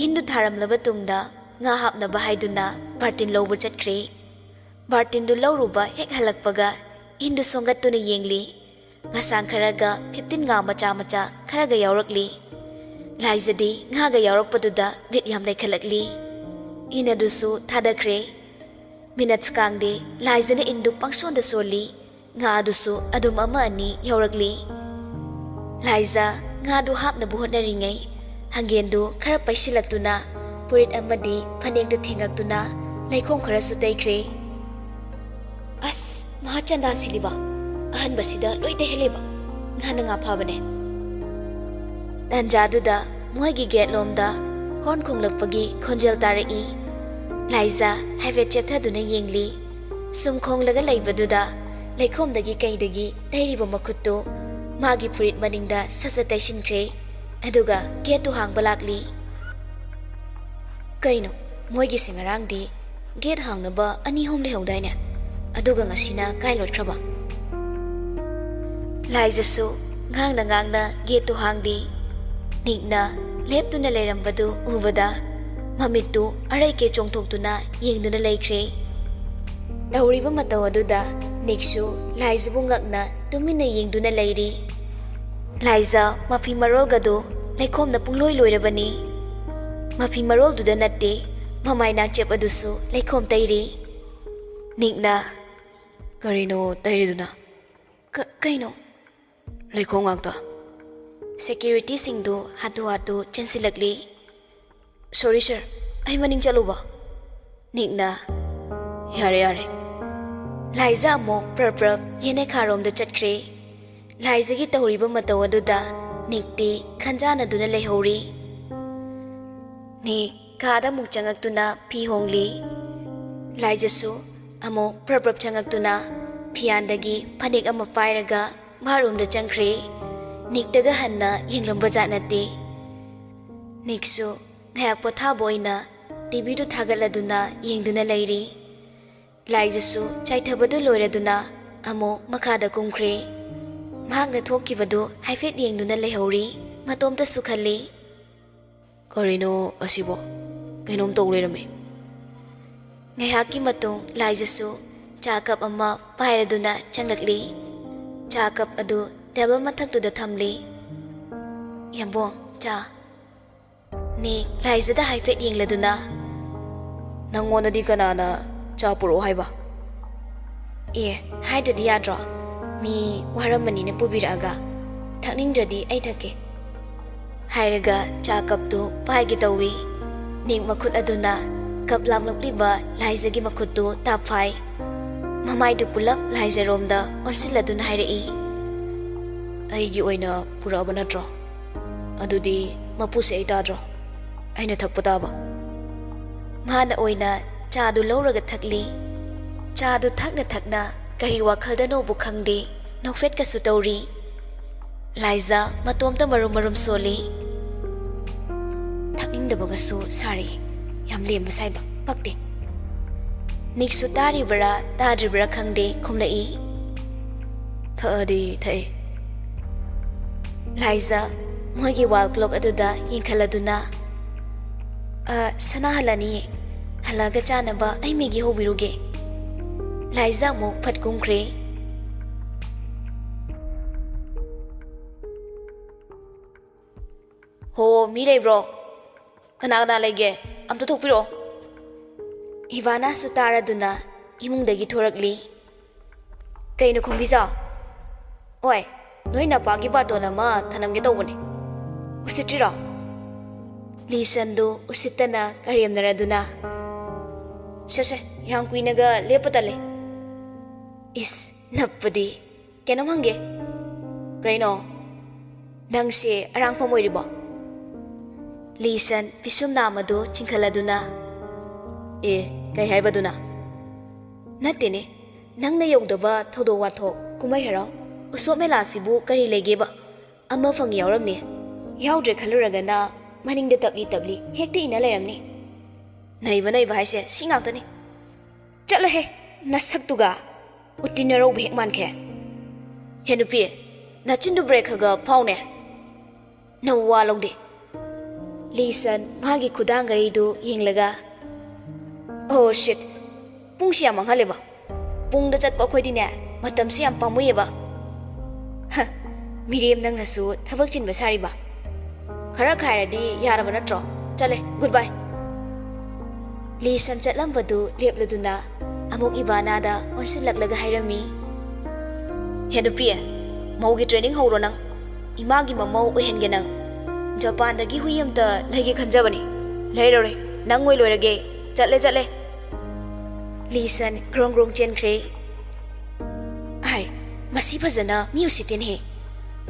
ꯏꯟꯗꯨ ꯊꯥꯔꯝꯂꯕ ꯇꯨꯡꯗ ꯉꯥ ꯍꯥꯞꯅꯕ ꯍꯥꯏꯗꯨꯅ ꯕꯥꯔꯇꯤꯟ ꯂꯧꯕ ꯆꯠꯈ꯭ꯔꯦ꯫ ꯕꯥꯔꯇꯤꯟꯗꯨ ꯂꯧꯔꯨꯕ ꯍꯦꯛ ꯍꯜꯂꯛꯄꯒ ꯏꯟꯗꯨ ꯁꯣꯡꯒꯠꯇꯨꯅ ꯌꯦꯡꯂꯤ꯫ ꯉꯁꯥꯡ ꯈꯔꯒ ꯐꯤꯐꯇꯤꯟ ꯉꯥ ꯃꯆꯥ ꯃꯆꯥ ꯈꯔꯒ ꯌꯥꯎꯔꯛꯂꯤ꯫ ꯂꯥꯏꯖꯗꯤ ꯉꯥꯒ ꯌꯥꯎꯔꯛꯄꯗꯨꯗ ꯕꯤꯠ ꯌꯥꯝ ꯂꯩꯈꯠꯂꯛꯂꯤ꯫ ꯏꯟ ꯑꯗꯨꯁꯨ ꯊꯥꯗꯈ꯭ꯔꯦ꯫ ꯃꯤꯅꯠꯁ ꯀꯥꯡꯗꯦ ꯂꯥꯏꯖꯅ ꯏꯟꯗꯨ ꯄꯪꯁꯣꯟꯗ ꯁꯣꯜꯂꯤ꯫ ꯉꯥꯗꯨꯁꯨ ꯑꯗꯨꯝ ꯑꯃ ꯑꯅꯤ ꯌꯥꯎꯔꯛꯂꯤ꯫ ꯂꯥꯏꯖꯥ ꯉꯥꯗꯨ ꯍꯥꯞꯅꯕ ꯍꯣꯠꯅꯔꯤꯉꯩ, ꯍꯪꯒꯦꯟꯗꯨ ꯈꯔ ꯄꯩꯁꯤꯜꯂꯛꯇꯨꯅ ꯐꯨꯔꯤꯠ ꯑꯃꯗꯤ ꯐꯅꯦꯛꯇꯨ ꯊꯦꯡꯉꯛꯇꯨꯅ ꯂꯩꯈꯣꯝ ꯈꯔꯁꯨ ꯇꯩꯈ꯭ꯔꯦ꯫ "ꯑꯁ, ꯃꯍꯥ ꯆꯟꯗꯥꯟ ꯁꯤꯗꯤꯕ, ꯑꯍꯟꯕꯁꯤꯗ ꯂꯣꯏ ꯇꯩꯍꯜꯂꯦꯕ꯫ ꯉꯥꯅ ꯉꯥ ꯐꯥꯕꯅꯦ꯫" ꯇꯥꯟꯖꯥꯗꯨꯗ ꯃꯣꯏꯒꯤ ꯒꯦꯠꯂꯣꯝꯗ ꯍꯣꯔꯟ ꯈꯣꯡꯂꯛꯄꯒꯤ ꯈꯣꯟꯖꯦꯜ ꯇꯥꯔꯛꯏ꯫ ꯂꯥꯏꯖꯥ ꯍꯥꯏꯐꯦꯠ ꯆꯦꯞꯊꯗꯨꯅ ꯌꯦꯡꯂꯤ꯫ ꯁꯨꯝ ꯈꯣꯡꯂꯒ ꯂꯩꯕꯗꯨꯗ ꯂꯩꯈꯣꯝꯗꯒꯤ ꯀꯩꯗꯒꯤ ꯇꯩꯔꯤꯕ ꯃꯈꯨꯠꯇꯨ ꯃꯥꯒꯤ ꯐꯨꯔꯤꯠ ꯃꯅꯤꯡꯗ ꯁꯠ ꯁꯠ ꯇꯩꯁꯤꯟꯈ꯭ꯔꯦ꯫ ꯑꯗꯨꯒ ꯒꯦꯠꯇꯨ ꯍꯥꯡꯕ ꯂꯥꯛꯂꯤ꯫ "ꯀꯩꯅꯣ, ꯃꯣꯏꯒꯤꯁꯦ ꯉꯔꯥꯡꯗꯤ ꯒꯦꯠ ꯍꯥꯡꯅꯕ ꯑꯅꯤ ꯑꯍꯨꯝ ꯂꯩꯍꯧꯗꯥꯏꯅꯦ? ꯑꯗꯨꯒ ꯉꯁꯤꯅ ꯀꯥꯏ ꯂꯣꯠꯈ꯭ꯔꯕ?" ꯂꯥꯏꯖꯁꯨ ꯉꯥꯡꯅ ꯉꯥꯡꯅ ꯒꯦꯠꯇꯨ ꯍꯥꯡꯂꯤ꯫ ꯅꯤꯛꯅ ꯂꯦꯞꯇꯨꯅ ꯂꯩꯔꯝꯕꯗꯨ ꯎꯕꯗ ꯃꯃꯤꯠꯇꯨ ꯑꯔꯩꯀꯦ ꯆꯣꯡꯊꯣꯛꯇꯨꯅ ꯌꯦꯡꯗꯨꯅ ꯂꯩꯈ꯭ꯔꯦ꯫ ꯇꯧꯔꯤꯕ ꯃꯇꯧ ꯑꯗꯨꯗ ꯅꯤꯛꯁꯨ ꯂꯥꯏꯖꯕꯨ ꯉꯛꯅ ꯇꯨꯃꯤꯟꯅ ꯌꯦꯡꯗꯨꯅ ꯂꯩꯔꯤ꯫ ꯂꯥꯏꯖ ꯃꯐꯤ ꯃꯔꯣꯜꯒꯗꯨ ꯂꯩꯈꯣꯝꯅ ꯄꯨꯡꯂꯣꯏ ꯂꯣꯏꯔꯕꯅꯤ꯫ ꯃꯐꯤ ꯃꯔꯣꯜꯗꯨꯗ ꯅꯠꯇꯦ, ꯃꯃꯥꯏ ꯅꯥꯆꯦꯞ ꯑꯗꯨꯁꯨ ꯂꯩꯈꯣꯝ ꯇꯩꯔꯤ꯫ ꯅꯤꯛꯅ, "ꯀꯔꯤꯅꯣ ꯇꯩꯔꯤꯗꯨꯅ? ꯀ-, ꯀꯩꯅꯣ?" "ꯂꯩꯈꯣꯝ ꯉꯥꯛꯇ꯫" ꯁꯦꯀ꯭ꯌꯨꯔꯤꯇꯤꯁꯤꯡꯗꯨ ꯍꯥꯊꯨ ꯍꯥꯊꯨ ꯆꯦꯟꯁꯤꯜꯂꯛꯂꯤ꯫ "ꯁꯣꯔꯤ ꯁꯔ, ꯑꯩ ꯃꯅꯤꯡ ꯆꯠꯂꯨꯕ꯫" ꯅꯤꯛꯅ, "ꯌꯥꯔꯦ, ꯌꯥꯔꯦ꯫" ꯂꯥꯏꯖ ꯑꯃꯨꯛ ꯄ꯭ꯔꯞ ꯄ꯭ꯔꯞ ꯌꯦꯅꯈꯥꯔꯣꯝꯗ ꯆꯠꯈ꯭ꯔꯦ꯫ ꯂꯥꯏꯖꯒꯤ ꯇꯧꯔꯤꯕ ꯃꯇꯧ ꯑꯗꯨꯗ ꯅꯤꯛꯇꯤ ꯈꯟꯖꯥꯟꯅꯗꯨꯅ ꯂꯩꯍꯧꯔꯤ꯫ ꯅꯤꯛ ꯀꯥꯗ ꯑꯃꯨꯛ ꯆꯪꯉꯛꯇꯨꯅ ꯐꯤ ꯍꯣꯡꯂꯤ꯫ ꯂꯥꯏꯖꯁꯨ ꯑꯃꯨꯛ ꯄ꯭ꯔꯞ ꯄ꯭ꯔꯞ ꯆꯪꯉꯛꯇꯨꯅ ꯐꯤꯌꯥꯟꯗꯒꯤ ꯐꯅꯦꯛ ꯑꯃ ꯄꯥꯏꯔꯒ ꯕꯥꯠꯔꯨꯝꯗ ꯆꯪꯈ꯭ꯔꯦ꯫ ꯅꯤꯛꯇꯒ ꯍꯟꯅ ꯌꯦꯡꯂꯝꯕ ꯖꯥꯠ ꯅꯠꯇꯦ꯫ ꯅꯤꯛꯁꯨ ꯉꯥꯏꯍꯥꯛ ꯄꯣꯊꯥꯕ ꯑꯣꯏꯅ ꯇꯤꯚꯤꯗꯨ ꯊꯥꯒꯠꯂꯗꯨꯅ ꯌꯦꯡꯗꯨꯅ ꯂꯩꯔꯤ꯫ ꯂꯥꯏꯖꯁꯨ ꯆꯥꯏꯊꯕꯗꯨ ꯂꯣꯏꯔꯗꯨꯅ ꯑꯃꯨꯛ ꯃꯈꯥꯗ ꯀꯨꯝꯈ꯭ꯔꯦ꯫ ꯃꯍꯥꯛꯅ ꯊꯣꯛꯈꯤꯕꯗꯨ ꯍꯥꯏꯐꯦꯠ ꯌꯦꯡꯗꯨꯅ ꯂꯩꯍꯧꯔꯤ꯫ ꯃꯇꯣꯝꯇꯁꯨ ꯈꯜꯂꯤ꯫ "ꯀꯔꯤꯅꯣ ꯑꯁꯤꯕꯣ? ꯀꯩꯅꯣꯝ ꯇꯧ ꯂꯩꯔꯝꯃꯦ꯫" ꯉꯥꯏꯍꯥꯛꯀꯤ ꯃꯇꯨꯡ ꯂꯥꯏꯖꯁꯨ ꯆꯥ ꯀꯞ ꯑꯃ ꯄꯥꯏꯔꯗꯨꯅ ꯆꯪꯂꯛꯂꯤ꯫ ꯆꯥ ꯀꯞ ꯑꯗꯨ ꯇꯦꯕꯜ ꯃꯊꯛꯇꯨꯗ ꯊꯝꯂꯤ꯫ "ꯌꯥꯝꯕꯣꯡ, ꯆꯥ꯫" ꯅꯤꯛ ꯂꯥꯏꯖꯗ ꯍꯥꯏꯐꯦꯠ ꯌꯦꯡꯂꯗꯨꯅ, "ꯅꯪꯉꯣꯟꯗꯗꯤ ꯀꯅꯥꯅ ꯆꯥ ꯄꯨꯔꯛꯑꯣ ꯍꯥꯏꯕ?" "ꯑꯦ, ꯍꯥꯏꯗ꯭ꯔꯗꯤ ꯌꯥꯗ꯭ꯔꯣ? ꯃꯤ ꯋꯥꯔꯝꯕꯅꯤꯅ ꯄꯨꯕꯤꯔꯛꯑꯒ꯫ ꯊꯛꯅꯤꯡꯗ꯭ꯔꯗꯤ ꯑꯩ ꯊꯛꯀꯦ꯫" ꯍꯥꯏꯔꯒ ꯆꯥ ꯀꯞꯇꯨ ꯄꯥꯏꯒꯦ ꯇꯧꯏ꯫ ꯅꯤꯛ ꯃꯈꯨꯠ ꯑꯗꯨꯅ ꯀꯞ ꯂꯥꯝꯂꯛꯂꯤꯕ ꯂꯥꯏꯖꯒꯤ ꯃꯈꯨꯠꯇꯨ ꯇꯥꯞꯐꯥꯏ꯫ ꯃꯃꯥꯏꯗꯨ ꯄꯨꯂꯞ ꯂꯥꯏꯖꯔꯣꯝꯗ ꯑꯣꯟꯁꯤꯜꯂꯗꯨꯅ ꯍꯥꯏꯔꯛꯏ, "ꯑꯩꯒꯤ ꯑꯣꯏꯅ ꯄꯨꯔꯛꯑꯕ ꯅꯠꯇ꯭ꯔꯣ? ꯑꯗꯨꯗꯤ ꯃꯄꯨꯁꯦ ꯑꯩ ꯇꯥꯗ꯭ꯔꯣ? ꯑꯩꯅ ꯊꯛꯄ ꯇꯥꯕ꯫" ꯃꯥꯅ ꯑꯣꯏꯅ ꯆꯥꯗꯨ ꯂꯧꯔꯒ ꯊꯛꯂꯤ꯫ ꯆꯥꯗꯨ ꯊꯛꯅ ꯊꯛꯅ ꯀꯔꯤ ꯋꯥꯈꯜꯗꯅꯣꯕꯨ ꯈꯪꯗꯦ, ꯅꯣꯛꯐꯦꯠꯀꯁꯨ ꯇꯧꯔꯤ꯫ ꯂꯥꯏꯖꯥ ꯃꯇꯣꯝꯇ ꯃꯔꯨꯝ ꯃꯔꯨꯝ ꯁꯣꯜꯂꯤ꯫ ꯊꯛꯅꯤꯡꯗꯕꯒꯁꯨ ꯁꯥꯔꯤ꯫ ꯌꯥꯝ ꯂꯦꯝꯕ ꯁꯥꯏꯕ, ꯄꯛꯇꯦ꯫ ꯅꯤꯛꯁꯨ ꯇꯥꯔꯤꯕ꯭ꯔꯥ ꯇꯥꯗ꯭ꯔꯤꯕ꯭ꯔꯥ ꯈꯪꯗꯦ, ꯈꯨꯝꯂꯛꯏ꯫ "ꯊꯛꯑꯗꯤ ꯊꯛꯑꯦ꯫" ꯂꯥꯏꯖꯥ ꯃꯣꯏꯒꯤ ꯋꯥꯜ ꯀ꯭ꯂꯣꯛ ꯑꯗꯨꯗ ꯌꯦꯡꯈꯠꯂꯗꯨꯅ, "ꯑ, ꯁꯅꯥ ꯍꯜꯂꯅꯤꯌꯦ꯫ ꯍꯜꯂꯛꯑꯒ ꯆꯥꯅꯕ ꯑꯩ ꯃꯦꯒꯤ ꯍꯧꯕꯤꯔꯨꯒꯦ꯫" ꯂꯥꯏꯖꯥ ꯑꯃꯨꯛ ꯐꯠ ꯀꯨꯝꯈ꯭ꯔꯦ꯫ "ꯍꯣ, ꯃꯤ ꯂꯩꯕ꯭ꯔꯣ? ꯀꯅꯥ ꯀꯅꯥ ꯂꯩꯒꯦ? ꯑꯝꯇ ꯊꯣꯛꯄꯤꯔꯛꯑꯣ꯫" ꯏꯚꯥꯅꯥꯁꯨ ꯇꯥꯔꯗꯨꯅ ꯏꯃꯨꯡꯗꯒꯤ ꯊꯣꯔꯛꯂꯤ꯫ "ꯀꯩꯅꯣ ꯈꯣꯡꯕꯤꯖꯥꯎ? ꯑꯣꯏ, ꯅꯣꯏ ꯅꯄꯥꯒꯤ ꯕꯥꯔꯇꯣꯟ ꯑꯃ ꯊꯅꯝꯒꯦ ꯇꯧꯕꯅꯦ꯫ ꯎꯁꯤꯠꯇ꯭ꯔꯤꯔꯣ?" ꯂꯤꯁꯟꯗꯨ ꯎꯁꯤꯠꯇꯅ ꯀꯔꯦꯝꯅꯔꯗꯨꯅ, "ꯁꯦ, ꯁꯦ, ꯌꯥꯝ ꯀꯨꯏꯅꯒ ꯂꯦꯞꯄ ꯇꯜꯂꯦ꯫" "ꯏꯁ, ꯅꯞꯄꯗꯤ꯫ ꯀꯩꯅꯣꯝ ꯍꯪꯒꯦ꯫" "ꯀꯩꯅꯣ?" "ꯅꯪꯁꯦ ꯑꯔꯥꯡꯐꯝ ꯑꯣꯏꯔꯤꯕꯣ?" ꯂꯤꯁꯟ ꯄꯤꯁꯨꯝ ꯅꯥꯝ ꯑꯗꯨ ꯆꯤꯡꯈꯠꯂꯗꯨꯅ, "ꯑꯦ, ꯀꯩ ꯍꯥꯏꯕꯗꯨꯅ?" "ꯅꯠꯇꯦꯅꯦ, ꯅꯪꯅ ꯌꯧꯗꯕ ꯊꯧꯗꯣꯛ ꯋꯥꯊꯣꯛ, ꯀꯨꯝꯍꯩ ꯍꯔꯥꯎ, ꯎꯁꯣꯞ ꯃꯦꯂꯥꯁꯤꯕꯨ ꯀꯔꯤ ꯂꯩꯒꯦꯕ? ꯑꯃ ꯐꯪꯉꯤ ꯌꯥꯎꯔꯝꯅꯤ, ꯌꯥꯎꯗ꯭ꯔꯦ ꯈꯜꯂꯨꯔꯒꯅ ꯃꯅꯤꯡꯗ ꯇꯞꯂꯤ ꯇꯞꯂꯤ ꯍꯦꯛꯇ ꯏꯟꯅ ꯂꯩꯔꯝꯅꯤ꯫ ꯅꯩꯕ ꯅꯩꯕ ꯍꯥꯏꯁꯦ ꯁꯤ ꯉꯥꯛꯇꯅꯤ꯫" "ꯆꯠꯂꯣꯍꯦ, ꯅꯁꯛꯇꯨꯒ! ꯎꯇꯤꯟ ꯑꯔꯧꯕ ꯍꯦꯛ ꯃꯥꯟꯈꯦ꯫ ꯍꯦ ꯅꯨꯄꯤ, ꯅꯆꯤꯟꯗꯨ ꯕ꯭ꯔꯦꯛ ꯈꯔ ꯈꯔ ꯐꯥꯎꯅꯦ꯫ ꯅꯪ ꯋꯥ ꯂꯧꯗꯦ꯫" ꯂꯤꯁꯟ ꯃꯥꯒꯤ ꯈꯨꯗꯥꯡꯒꯔꯤꯗꯨ ꯌꯦꯡꯂꯒ, "ꯑꯣ ꯁꯤꯠ, ꯄꯨꯡꯁꯤ ꯌꯥꯝ ꯃꯥꯡꯍꯜꯂꯦꯕ꯫ ꯄꯨꯡꯗ ꯆꯠꯄ ꯑꯩꯈꯣꯏꯗꯤꯅꯦ, ꯃꯇꯝꯁꯤ ꯌꯥꯝ ꯄꯥꯝꯃꯨꯏꯌꯦꯕ꯫ ꯍ, ꯃꯤꯔꯦꯝ ꯅꯪꯅꯁꯨ ꯊꯕꯛ ꯆꯤꯟꯕ ꯁꯥꯔꯤꯕ꯫ ꯈꯔ ꯈꯥꯏꯔꯗꯤ ꯌꯥꯔꯕ ꯅꯠꯇ꯭ꯔꯣ? ꯆꯠꯂꯦ, ꯒꯨꯗ ꯕꯥꯏ꯫" ꯂꯤꯁꯟ ꯆꯠꯂꯝꯕꯗꯨ ꯂꯦꯞꯂꯗꯨꯅ, ꯑꯃꯨꯛ ꯏꯕꯥꯅꯥꯗ ꯑꯣꯟꯁꯤꯜꯂꯛꯂꯒ ꯍꯥꯏꯔꯝꯃꯤ, "ꯍꯦ ꯅꯨꯄꯤ, ꯃꯧꯒꯤ training ꯍꯧꯔꯣ ꯅꯪ꯫ ꯏꯃꯥꯒꯤ ꯃꯃꯧ ꯑꯣꯏꯍꯟꯒꯦ ꯅꯪ꯫ ꯖꯄꯥꯟꯗꯒꯤ ꯍꯨꯏ ꯑꯝꯇ ꯂꯩꯒꯦ ꯈꯟꯖꯕꯅꯤ꯫ ꯂꯩꯔꯔꯣꯏ, ꯅꯪ ꯑꯣꯏ ꯂꯣꯏꯔꯒꯦ꯫ ꯆꯠꯂꯦ, ꯆꯠꯂꯦ꯫" ꯂꯤꯁꯟ ꯒ꯭ꯔꯣꯡ ꯒ꯭ꯔꯣꯡ ꯆꯦꯟꯈ꯭ꯔꯦ꯫ "ꯍꯥꯏ, ꯃꯁꯤ ꯐꯖꯅ ꯃꯤ ꯎꯁꯤꯠꯇꯦꯅꯦꯍꯦ꯫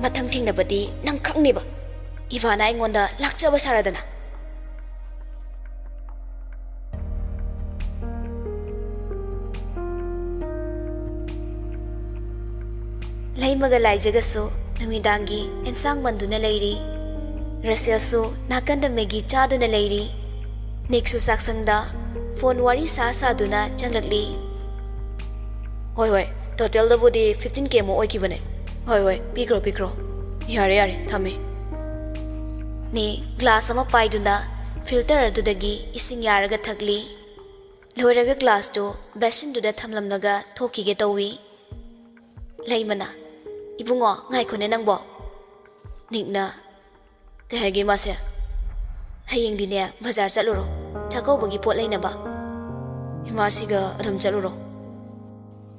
ꯃꯊꯪ ꯊꯦꯡꯅꯕꯗꯤ ꯅꯪ ꯈꯪꯅꯦꯕ꯫ ꯏꯕꯥꯅꯥ ꯑꯩꯉꯣꯟꯗ ꯂꯥꯛꯆꯕ ꯁꯥꯔꯗꯅ꯫" ꯂꯩꯃꯒ ꯂꯥꯏꯖꯒꯁꯨ ꯅꯨꯃꯤꯗꯥꯡꯒꯤ ꯑꯦꯟꯁꯥꯡ ꯃꯟꯗꯨꯅ ꯂꯩꯔꯤ꯫ ꯔꯁꯦꯜꯁꯨ ꯅꯥꯀꯟꯗ ꯃꯦꯒꯤ ꯆꯥꯗꯨꯅ ꯂꯩꯔꯤ꯫ ꯅꯤꯛꯁꯨ ꯆꯥꯛꯁꯪꯗ ꯐꯣꯟ ꯋꯥꯔꯤ ꯁꯥ ꯁꯥꯗꯨꯅ ꯆꯪꯂꯛꯂꯤ꯫ "ꯍꯣꯏ, ꯍꯣꯏ, totalꯗꯕꯨꯗꯤ fifteen K ꯃꯨꯛ ꯑꯣꯏꯈꯤꯕꯅꯦ꯫ ꯍꯣꯏ, ꯍꯣꯏ, ꯄꯤꯈ꯭ꯔꯣ, ꯄꯤꯈ꯭ꯔꯣ꯫ ꯌꯥꯔꯦ, ꯌꯥꯔꯦ, ꯊꯝꯃꯦ꯫" ꯅꯤꯛ glass ꯑꯃ ꯄꯥꯏꯗꯨꯅ filter ꯑꯗꯨꯗꯒꯤ ꯏꯁꯤꯡ ꯌꯥꯔꯒ ꯊꯛꯂꯤ꯫ ꯂꯣꯏꯔꯒ glassꯇꯨ basinꯗꯨꯗ ꯊꯝꯂꯝꯂꯒ ꯊꯣꯛꯈꯤꯒꯦ ꯇꯧꯏ꯫ ꯂꯩꯃꯅ, "ꯏꯕꯨꯡꯉꯣ, ꯉꯥꯏꯈꯣꯅꯦ ꯅꯪꯕꯣ꯫" ꯅꯤꯛꯅ, "ꯀꯩ ꯍꯥꯏꯒꯦ ꯃꯥꯁꯦ?" "ꯍꯌꯦꯡꯗꯤꯅꯦ ꯕꯖꯥꯔ ꯆꯠꯂꯨꯔꯣ, ꯆꯥꯛꯀꯧꯕꯒꯤ ꯄꯣꯠ ꯂꯩꯅꯕ꯫ ꯏꯃꯥꯁꯤꯒ ꯑꯗꯨꯝ ꯆꯠꯂꯨꯔꯣ꯫"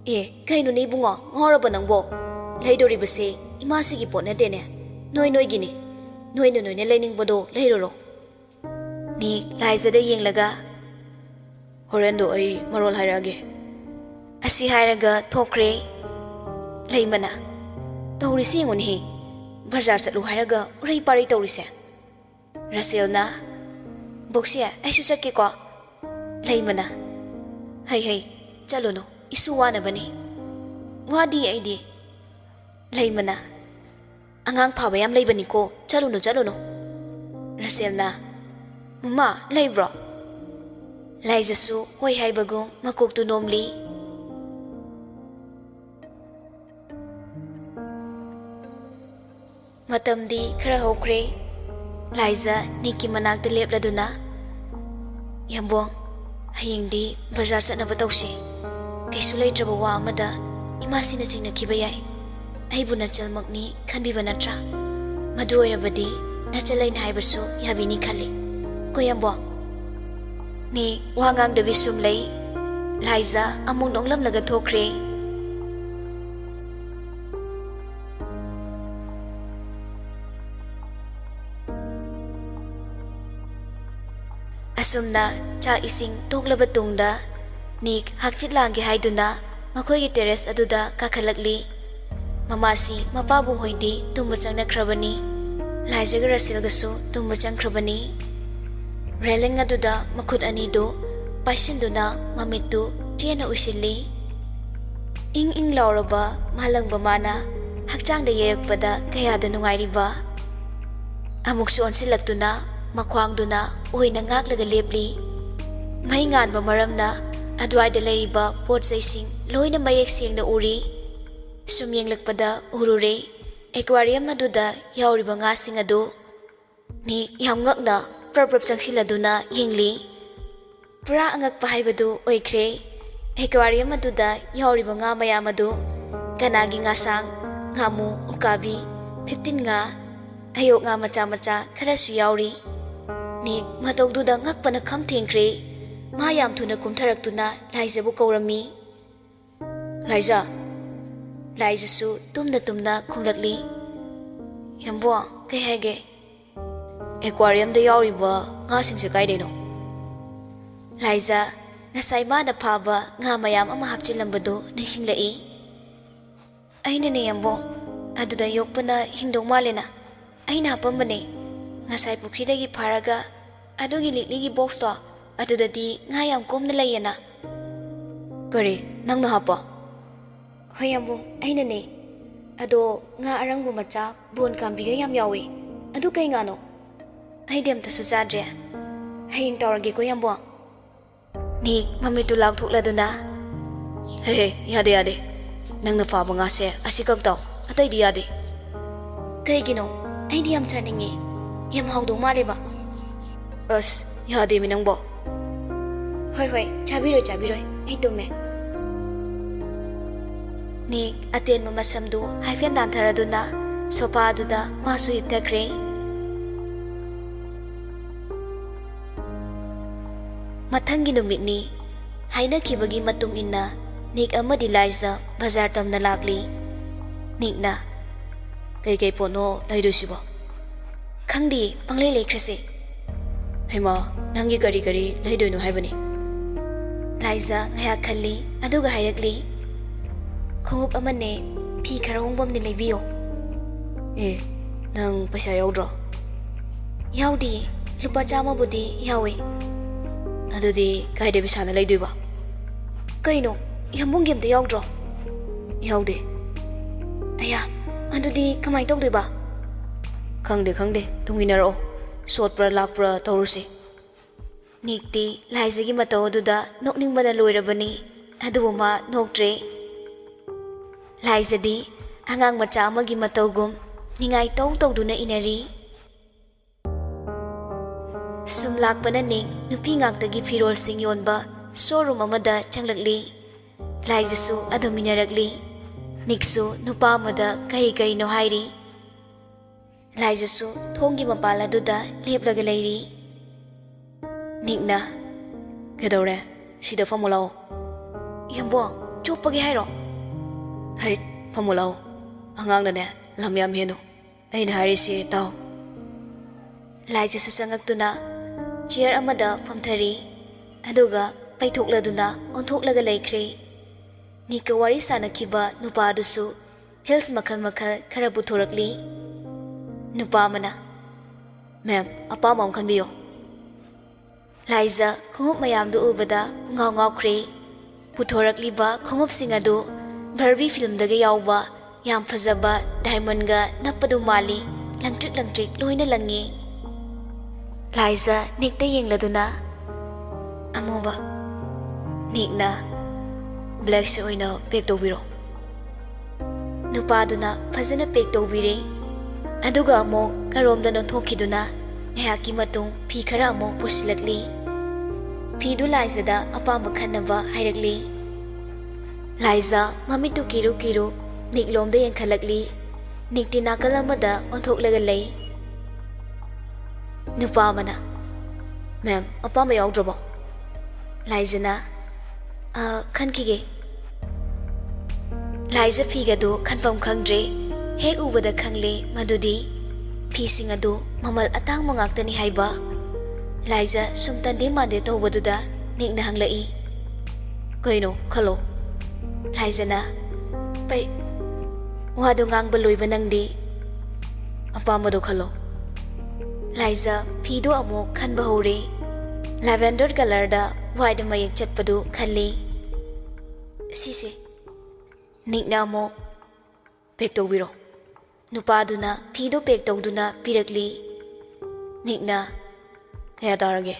"ꯑꯦ, ꯀꯩꯅꯣꯅꯦ ꯏꯕꯨꯡꯉꯣ, ꯉꯥꯎꯔꯕ ꯅꯪꯕꯣ? ꯂꯩꯗꯣꯔꯤꯕꯁꯦ ꯏꯃꯥꯁꯤꯒꯤ ꯄꯣꯠ ꯅꯠꯇꯦꯅꯦ, ꯅꯣꯏ ꯅꯣꯏꯒꯤꯅꯦ꯫ ꯅꯣꯏꯅ ꯅꯣꯏꯅ ꯂꯩꯅꯤꯡꯕꯗꯣ ꯂꯩꯔꯨꯔꯣ꯫" ꯅꯤꯛ ꯂꯥꯏꯖꯗ ꯌꯦꯡꯂꯒ, "ꯍꯣꯔꯦꯟꯗꯣ ꯑꯩ ꯃꯔꯣꯜ ꯍꯥꯏꯔꯛꯑꯒꯦ꯫" ꯑꯁꯤ ꯍꯥꯏꯔꯒ ꯊꯣꯛꯈ꯭ꯔꯦ꯫ ꯂꯩꯃꯅ, "ꯇꯧꯔꯤꯁꯤ ꯌꯦꯡꯉꯨꯅꯦꯍꯦ, ꯕꯖꯥꯔ ꯆꯠꯂꯨ ꯍꯥꯏꯔꯒ ꯎꯔꯩ ꯄꯥꯔꯩ ꯇꯧꯔꯤꯁꯦ꯫" ꯔꯁꯦꯜꯅ, "ꯕꯣꯛꯁꯦ, ꯑꯩꯁꯨ ꯆꯠꯀꯦꯀꯣ꯫" ꯂꯩꯃꯅ, "ꯍꯩ ꯍꯩ, ꯆꯠꯂꯨꯅꯨ, ꯏꯁꯨ ꯋꯥꯅꯕꯅꯤ꯫" "ꯋꯥꯗꯤ ꯑꯩꯗꯤ꯫" ꯂꯩꯃꯅ, "ꯑꯉꯥꯡ ꯐꯥꯕ ꯌꯥꯝ ꯂꯩꯕꯅꯤꯀꯣ, ꯆꯠꯂꯨꯅꯨ, ꯆꯠꯂꯨꯅꯨ꯫" ꯔꯁꯦꯜꯅ, "ꯃꯃꯥ, ꯂꯩꯕ꯭ꯔꯣ?" ꯂꯥꯏꯖꯁꯨ ꯍꯣꯏ ꯍꯥꯏꯕꯒꯨꯝ ꯃꯀꯣꯛꯇꯨ ꯅꯣꯝꯂꯤ꯫ ꯃꯇꯝꯗꯤ ꯈꯔ ꯍꯧꯈ꯭ꯔꯦ꯫ ꯂꯥꯏꯖ ꯅꯤꯛꯀꯤ ꯃꯅꯥꯛꯇ ꯂꯦꯞꯂꯗꯨꯅ, "ꯌꯥꯝꯕꯣꯡ, ꯍꯌꯦꯡꯗꯤ ꯕꯖꯥꯔ ꯆꯠꯅꯕ ꯇꯧꯁꯤ꯫ ꯀꯩꯁꯨ ꯂꯩꯇ꯭ꯔꯕ ꯋꯥ ꯑꯃꯗ ꯏꯃꯥꯁꯤꯅ ꯆꯤꯡꯅꯈꯤꯕ ꯌꯥꯏ꯫ ꯑꯩꯕꯨ ꯅꯆꯜꯃꯛꯅꯤ ꯈꯟꯕꯤꯕ ꯅꯠꯇ꯭ꯔꯥ? ꯃꯗꯨ ꯑꯣꯏꯔꯕꯗꯤ ꯅꯆꯜ ꯑꯩꯅ ꯍꯥꯏꯕꯁꯨ ꯌꯥꯕꯤꯅꯤ ꯈꯜꯂꯤ꯫ ꯀꯣ ꯌꯥꯝꯕꯣꯡ?" ꯅꯤꯛ ꯋꯥ ꯉꯥꯡꯗꯕꯤ ꯁꯨꯝ ꯂꯩ꯫ ꯂꯥꯏꯖꯥ ꯑꯃꯨꯛ ꯅꯣꯛꯂꯝꯂꯒ ꯊꯣꯛꯈ꯭ꯔꯦ꯫ ꯑꯁꯨꯝꯅ ꯆꯥꯛ ꯏꯁꯤꯡ ꯇꯣꯛꯂꯕ ꯇꯨꯡꯗ ꯅꯤꯛ ꯍꯛꯆꯤꯠ ꯂꯥꯡꯒꯦ ꯍꯥꯏꯗꯨꯅ ꯃꯈꯣꯏꯒꯤ terrace ꯑꯗꯨꯗ ꯀꯥꯈꯠꯂꯛꯂꯤ꯫ ꯃꯃꯥꯁꯤ ꯃꯄꯥꯕꯨꯡ ꯍꯣꯏꯗꯤ ꯇꯨꯝꯕ ꯆꯪꯅꯈ꯭ꯔꯕꯅꯤ꯫ ꯂꯥꯏꯖꯒ ꯔꯁꯦꯜꯒꯁꯨ ꯇꯨꯝꯕ ꯆꯪꯈ꯭ꯔꯕꯅꯤ꯫ Railing ꯑꯗꯨꯗ ꯃꯈꯨꯠ ꯑꯅꯤꯗꯨ ꯄꯥꯏꯁꯤꯟꯗꯨꯅ ꯃꯃꯤꯠꯇꯨ ꯆꯦꯅ ꯎꯏꯁꯤꯜꯂꯤ꯫ ꯏꯪ ꯏꯪ ꯂꯥꯎꯔꯕ ꯃꯥꯂꯪꯕ ꯃꯥꯅ ꯍꯛꯆꯥꯡꯗ ꯌꯩꯔꯛꯄꯗ ꯀꯌꯥꯗ ꯅꯨꯡꯉꯥꯏꯔꯤꯕ꯫ ꯑꯃꯨꯛꯁꯨ ꯑꯣꯟꯁꯤꯜꯂꯛꯇꯨꯅ ꯃꯈ꯭ꯋꯥꯡꯗꯨꯅ ꯑꯣꯏꯅ ꯉꯥꯛꯂꯒ ꯂꯦꯞꯂꯤ꯫ ꯃꯩ ꯉꯥꯟꯕ ꯃꯔꯝꯅ ꯑꯗꯨꯋꯥꯏꯗ ꯂꯩꯔꯤꯕ ꯄꯣꯠ ꯆꯩꯁꯤꯡ ꯂꯣꯏꯅ ꯃꯌꯦꯛ ꯁꯦꯡꯅ ꯎꯔꯤ꯫ ꯁꯨꯝ ꯌꯦꯡꯂꯛꯄꯗ ꯎꯔꯨꯔꯦ, aquarium ꯑꯗꯨꯗ ꯌꯥꯎꯔꯤꯕ ꯉꯥꯁꯤꯡ ꯑꯗꯨ꯫ ꯅꯤꯛ ꯌꯥꯝ ꯉꯛꯅ ꯄ꯭ꯔꯞ ꯄ꯭ꯔꯞ ꯆꯪꯁꯤꯜꯂꯗꯨꯅ ꯌꯦꯡꯂꯤ꯫ ꯄꯨꯔꯥ ꯑꯉꯛꯄ ꯍꯥꯏꯕꯗꯨ ꯑꯣꯏꯈ꯭ꯔꯦ꯫ Aquarium ꯑꯗꯨꯗ ꯌꯥꯎꯔꯤꯕ ꯉꯥ ꯃꯌꯥꯝ ꯑꯗꯨ ꯀꯅꯥꯒꯤ ꯉꯥꯁꯥꯡ, ꯉꯥꯃꯨ, ꯎꯀꯥꯕꯤ, ꯐꯤꯐꯇꯤꯟ ꯉꯥ, ꯑꯌꯣꯛ ꯉꯥ ꯃꯆꯥ ꯃꯆꯥ ꯈꯔꯁꯨ ꯌꯥꯎꯔꯤ꯫ ꯅꯤꯛ ꯃꯇꯧꯗꯨꯗ ꯉꯛꯄꯅ ꯈꯝ ꯊꯦꯡꯈ꯭ꯔꯦ꯫ ꯃꯥ ꯌꯥꯝ ꯊꯨꯅ ꯀꯨꯝꯊꯔꯛꯇꯨꯅ ꯂꯥꯏꯖꯕꯨ ꯀꯧꯔꯝꯃꯤ꯫ "ꯂꯥꯏꯖ!" ꯂꯥꯏꯖꯁꯨ ꯇꯨꯝꯅ ꯇꯨꯝꯅ ꯈꯨꯝꯂꯛꯂꯤ꯫ "ꯌꯥꯝꯕꯨꯡ, ꯀꯩ ꯍꯥꯏꯒꯦ?" "Aquariumꯗ ꯌꯥꯎꯔꯤꯕ ꯉꯥꯁꯤꯡꯁꯦ ꯀꯥꯏꯗꯩꯅꯣ?" ꯂꯥꯏꯖ ꯉꯁꯥꯏ ꯃꯥꯅ ꯐꯥꯕ ꯉꯥ ꯃꯌꯥꯝ ꯑꯃ ꯍꯥꯞꯆꯤꯜꯂꯝꯕꯗꯨ ꯅꯤꯡꯁꯤꯡꯂꯛꯏ꯫ "ꯑꯩꯅꯅꯦ ꯌꯥꯝꯕꯨꯡ, ꯑꯗꯨꯗ ꯌꯣꯛꯄꯅ ꯍꯤꯡꯗꯧ ꯃꯥꯜꯂꯦꯅ ꯑꯩꯅ ꯍꯥꯞꯄꯝꯕꯅꯦ꯫ ꯉꯁꯥꯏ ꯄꯨꯈ꯭ꯔꯤꯗꯒꯤ ꯐꯥꯔꯒ ꯑꯗꯨꯒꯤ ꯂꯤꯛꯂꯤꯒꯤ boxꯇꯣ, ꯑꯗꯨꯗꯗꯤ ꯉꯥ ꯌꯥꯝ ꯀꯣꯝꯅ ꯂꯩꯌꯦꯅ꯫" "ꯀꯔꯤ, ꯅꯪꯅ ꯍꯥꯞꯄ?" "ꯍꯣꯏ ꯌꯥꯝꯕꯨꯡ, ꯑꯩꯅꯅꯦ꯫ ꯑꯗꯣ ꯉꯥ ꯑꯔꯪꯕ ꯃꯆꯥ ꯕꯣꯟ ꯀꯥꯝꯕꯤꯒ ꯌꯥꯝ ꯌꯥꯎꯋꯦ꯫ ꯑꯗꯨ ꯀꯩ ꯉꯥꯅꯣ? ꯑꯩꯗꯤ ꯑꯝꯇꯁꯨ ꯆꯥꯗ꯭ꯔꯦ꯫ ꯍꯌꯦꯡ ꯇꯧꯔꯒꯦꯀꯣ ꯌꯥꯝꯕꯨꯡ꯫" ꯅꯤꯛ ꯃꯃꯤꯠꯇꯨ ꯂꯥꯎꯊꯣꯛꯂꯗꯨꯅ, "ꯍꯦ ꯍꯦ, ꯌꯥꯗꯦ ꯌꯥꯗꯦ꯫ ꯅꯪꯅ ꯐꯥꯕ ꯉꯥꯁꯦ ꯑꯁꯤꯈꯛ ꯇꯧ, ꯑꯇꯩꯗꯤ ꯌꯥꯗꯦ꯫" "ꯀꯩꯒꯤꯅꯣ? ꯑꯩꯗꯤ ꯌꯥꯝ ꯆꯥꯅꯤꯡꯉꯦ꯫ ꯌꯥꯝ ꯍꯥꯎꯗꯧ ꯃꯥꯜꯂꯦꯕ꯫" "ꯑꯁ, ꯌꯥꯗꯦꯃꯤ ꯅꯪꯕꯣ꯫" "ꯍꯣꯏ ꯍꯣꯏ, ꯆꯥꯕꯤꯔꯣꯏ ꯆꯥꯕꯤꯔꯣꯏ, ꯑꯩ ꯇꯨꯝꯃꯦ꯫" ꯅꯤꯛ ꯑꯇꯦꯟꯕ ꯃꯁꯝꯗꯨ ꯍꯥꯏꯐꯦꯠ ꯅꯥꯟꯊꯔꯗꯨꯅ sofa ꯑꯗꯨꯗ ꯃꯥꯁꯨ ꯍꯤꯞꯊꯈ꯭ꯔꯦ꯫ ꯃꯊꯪꯒꯤ ꯅꯨꯃꯤꯠꯅꯤ꯫ ꯍꯥꯏꯅꯈꯤꯕꯒꯤ ꯃꯇꯨꯡ ꯏꯟꯅ ꯅꯤꯛ ꯑꯃꯗꯤ ꯂꯥꯏꯖ ꯕꯖꯥꯔ ꯇꯝꯅ ꯂꯥꯛꯂꯤ꯫ ꯅꯤꯛꯅ, "ꯀꯩꯀꯩ ꯄꯣꯠꯅꯣ ꯂꯩꯗꯣꯏꯁꯤꯕꯣ?" "ꯈꯪꯗꯤꯌꯦ, ꯄꯪꯂꯩ ꯂꯩꯈ꯭ꯔꯁꯦ꯫" "ꯍꯩꯃꯥ, ꯅꯪꯒꯤ ꯀꯔꯤ ꯀꯔꯤ ꯂꯩꯗꯣꯏꯅꯣ ꯍꯥꯏꯕꯅꯤ?" ꯂꯥꯏꯖ ꯉꯥꯏꯍꯥꯛ ꯈꯜꯂꯤ, ꯑꯗꯨꯒ ꯍꯥꯏꯔꯛꯂꯤ, "ꯈꯣꯡꯎꯞ ꯑꯃꯅꯦ, ꯐꯤ ꯈꯔ ꯍꯣꯡꯕ ꯑꯃꯅꯦ ꯂꯩꯕꯤꯌꯣ꯫" "ꯑꯦ, ꯅꯪ ꯄꯩꯁꯥ ꯌꯥꯎꯗ꯭ꯔꯣ?" "ꯌꯥꯎꯗꯤꯌꯦ, ꯂꯨꯄꯥ ꯆꯥꯝꯃꯕꯨꯗꯤ ꯌꯥꯎꯋꯦ꯫" "ꯑꯗꯨꯗꯤ ꯀꯥꯏꯗ ꯄꯩꯁꯥꯅ ꯂꯩꯗꯣꯏꯕ?" "ꯀꯩꯅꯣ, ꯏꯌꯥꯝꯕꯨꯡꯒꯤ ꯑꯝꯇ ꯌꯥꯎꯗ꯭ꯔꯣ?" "ꯌꯥꯎꯗꯦ꯫" "ꯑꯌꯥ, ꯑꯗꯨꯗꯤ ꯀꯃꯥꯏꯅ ꯇꯧꯗꯣꯏꯕ?" "ꯈꯪꯗꯦ, ꯈꯪꯗꯦ, ꯇꯨꯡ ꯏꯟꯅꯔꯛꯑꯣ, ꯁꯣꯠꯄ꯭ꯔꯥ ꯂꯥꯛꯄ꯭ꯔꯥ ꯇꯧꯔꯨꯁꯤ꯫" ꯅꯤꯛꯇꯤ ꯂꯥꯏꯖꯒꯤ ꯃꯇꯧ ꯑꯗꯨꯗ ꯅꯣꯛꯅꯤꯡꯕꯅ ꯂꯣꯏꯔꯕꯅꯤ, ꯑꯗꯨꯕꯨ ꯃꯥ ꯅꯣꯛꯇ꯭ꯔꯦ꯫ ꯂꯥꯏꯖꯗꯤ ꯑꯉꯥꯡ ꯃꯆꯥ ꯑꯃꯒꯤ ꯃꯇꯧꯒꯨꯝ ꯅꯤꯡꯉꯥꯏ ꯇꯧ ꯇꯧꯗꯨꯅ ꯏꯟꯅꯔꯤ꯫ ꯁꯨꯝ ꯂꯥꯛꯄꯅ ꯅꯤꯛ ꯅꯨꯄꯤ ꯉꯥꯛꯇꯒꯤ ꯐꯤꯔꯣꯜꯁꯤꯡ ꯌꯣꯟꯕ ꯁꯣꯔꯨꯝ ꯑꯃꯗ ꯆꯪꯂꯛꯂꯤ꯫ ꯂꯥꯏꯖꯁꯨ ꯑꯗꯨꯝ ꯏꯟꯅꯔꯛꯂꯤ꯫ ꯅꯤꯛꯁꯨ ꯅꯨꯄꯥ ꯑꯃꯗ ꯀꯔꯤ ꯀꯔꯤꯅꯣ ꯍꯥꯏꯔꯤ꯫ ꯂꯥꯏꯖꯁꯨ ꯊꯣꯡꯒꯤ ꯃꯄꯥꯜ ꯑꯗꯨꯗ ꯂꯦꯞꯂꯒ ꯂꯩꯔꯤ꯫ ꯅꯤꯛꯅ, "ꯀꯩꯗꯧꯔꯦ? ꯁꯤꯗ ꯐꯝꯃꯨ ꯂꯥꯛꯑꯣ꯫" "ꯏꯌꯥꯝꯕꯣ, ꯆꯣꯞꯄꯒꯦ ꯍꯥꯏꯔꯣ?" "ꯍꯩꯠ, ꯐꯝꯃꯨ ꯂꯥꯛꯑꯣ꯫ ꯑꯉꯥꯡꯅꯅꯦ, ꯂꯝ ꯌꯥꯝ ꯍꯦꯟꯅꯨ꯫ ꯑꯩꯅ ꯍꯥꯏꯔꯤꯁꯤ ꯇꯥꯎ꯫" ꯂꯥꯏꯖꯁꯨ ꯆꯪꯉꯛꯇꯨꯅ ꯆꯤꯌꯔ ꯑꯃꯗ ꯐꯝꯊꯔꯤ꯫ ꯑꯗꯨꯒ ꯄꯩꯊꯣꯛꯂꯗꯨꯅ ꯑꯣꯟꯊꯣꯛꯂꯒ ꯂꯩꯈ꯭ꯔꯦ꯫ ꯅꯤꯛꯀ ꯋꯥꯔꯤ ꯁꯥꯅꯈꯤꯕ ꯅꯨꯄꯥꯗꯨꯁꯨ ꯍꯤꯜꯁ ꯃꯈꯜ ꯃꯈꯜ ꯈꯔ ꯄꯨꯊꯣꯔꯛꯂꯤ꯫ ꯅꯨꯄꯥ ꯑꯃꯅ, "ꯃꯦꯝ, ꯑꯄꯥꯝꯕ ꯑꯃ ꯈꯟꯕꯤꯌꯨ꯫" ꯂꯥꯏꯖ ꯈꯣꯡꯎꯞ ꯃꯌꯥꯝꯗꯨ ꯎꯕꯗ ꯄꯨꯡꯉꯥꯎ ꯉꯥꯎꯈ꯭ꯔꯦ꯫ ꯄꯨꯊꯣꯔꯛꯂꯤꯕ ꯈꯣꯡꯎꯞꯁꯤꯡ ꯑꯗꯨ ꯕꯥꯔꯕꯤ ꯐꯤꯂꯝꯗꯒ ꯌꯥꯎꯕ ꯌꯥꯝ ꯐꯖꯕ ꯗꯥꯏꯃꯟꯒ ꯅꯞꯄꯗꯨ ꯃꯥꯜꯂꯤ꯫ ꯂꯪꯇ꯭ꯔꯤꯛ ꯂꯪꯇ꯭ꯔꯤꯛ ꯂꯣꯏꯅ ꯂꯪꯉꯤ꯫ ꯂꯥꯏꯖ ꯅꯤꯛꯇ ꯌꯦꯡꯂꯗꯨꯅ, "ꯑꯃꯨꯕ꯫" ꯅꯤꯛꯅ, "ꯕ꯭ꯂꯦꯛꯁꯦ ꯑꯣꯏꯅ ꯄꯦꯛ ꯇꯧꯕꯤꯔꯣ꯫" ꯅꯨꯄꯥꯗꯨꯅ ꯐꯖꯅ ꯄꯦꯛ ꯇꯧꯕꯤꯔꯦ꯫ ꯑꯗꯨꯒ ꯑꯃꯨꯛ ꯀꯔꯣꯝꯗꯅꯣ ꯊꯣꯛꯈꯤꯗꯨꯅ ꯉꯥꯏꯍꯥꯛꯀꯤ ꯃꯇꯨꯡ ꯐꯤ ꯈꯔ ꯑꯃꯨꯛ ꯄꯨꯁꯤꯜꯂꯛꯂꯤ꯫ ꯐꯤꯗꯨ ꯂꯥꯏꯖꯗ ꯑꯄꯥꯝꯕ ꯈꯟꯅꯕ ꯍꯥꯏꯔꯛꯂꯤ꯫ ꯂꯥꯏꯖ ꯃꯃꯤꯠꯇꯨ ꯀꯤꯔꯨ ꯀꯤꯔꯨ ꯅꯤꯛꯂꯣꯝꯗ ꯌꯦꯡꯈꯠꯂꯛꯂꯤ꯫ ꯅꯤꯛꯇꯤ ꯅꯥꯀꯜ ꯑꯃꯗ ꯑꯣꯟꯊꯣꯛꯂꯒ ꯂꯩ꯫ ꯅꯨꯄꯥ ꯑꯃꯅ, "ꯃꯦꯝ, ꯑꯄꯥꯝꯕ ꯌꯥꯎꯗ꯭ꯔꯕꯣ?" ꯂꯥꯏꯖꯅ, ꯑ, ꯈꯟꯈꯤꯒꯦ꯫ ꯂꯥꯏꯖ ꯐꯤꯒꯗꯨ ꯈꯟꯐꯝ ꯈꯪꯗ꯭ꯔꯦ꯫ ꯍꯦꯛ ꯎꯕꯗ ꯈꯪꯂꯦ ꯃꯗꯨꯗꯤ ꯐꯤꯁꯤꯡ ꯑꯗꯨ ꯃꯃꯜ ꯑꯇꯥꯡꯕ ꯉꯥꯛꯇꯅꯤ ꯍꯥꯏꯕ꯫ ꯂꯥꯏꯖ ꯁꯨꯝ ꯇꯟꯗꯦ ꯃꯥꯟꯗꯦ ꯇꯧꯕꯗꯨꯗ ꯅꯤꯛꯅ ꯍꯪꯂꯛꯏ, "ꯀꯩꯅꯣ? ꯈꯜꯂꯣ꯫" ꯂꯥꯏꯖꯅ, "ꯄꯩ-, ꯋꯥꯗꯣ ꯉꯥꯡꯕ ꯂꯣꯏꯕ ꯅꯪꯗꯦ꯫ ꯑꯄꯥꯝꯕꯗꯣ ꯈꯜꯂꯣ꯫" ꯂꯥꯏꯖ ꯐꯤꯗꯣ ꯑꯃꯨꯛ ꯈꯟꯕ ꯍꯧꯔꯦ꯫ lavender colourꯗ white ꯃꯌꯦꯛ ꯆꯠꯄꯗꯨ ꯈꯜꯂꯤ꯫ "ꯁꯤꯁꯦ꯫" ꯅꯤꯛꯅ ꯑꯃꯨꯛ, "pack ꯇꯧꯕꯤꯔꯣ꯫" ꯅꯨꯄꯥꯗꯨꯅ ꯐꯤꯗꯣ pack ꯇꯧꯗꯨꯅ ꯄꯤꯔꯛꯂꯤ꯫ ꯅꯤꯛꯅ, "ꯀꯌꯥ ꯇꯥꯔꯒꯦ?"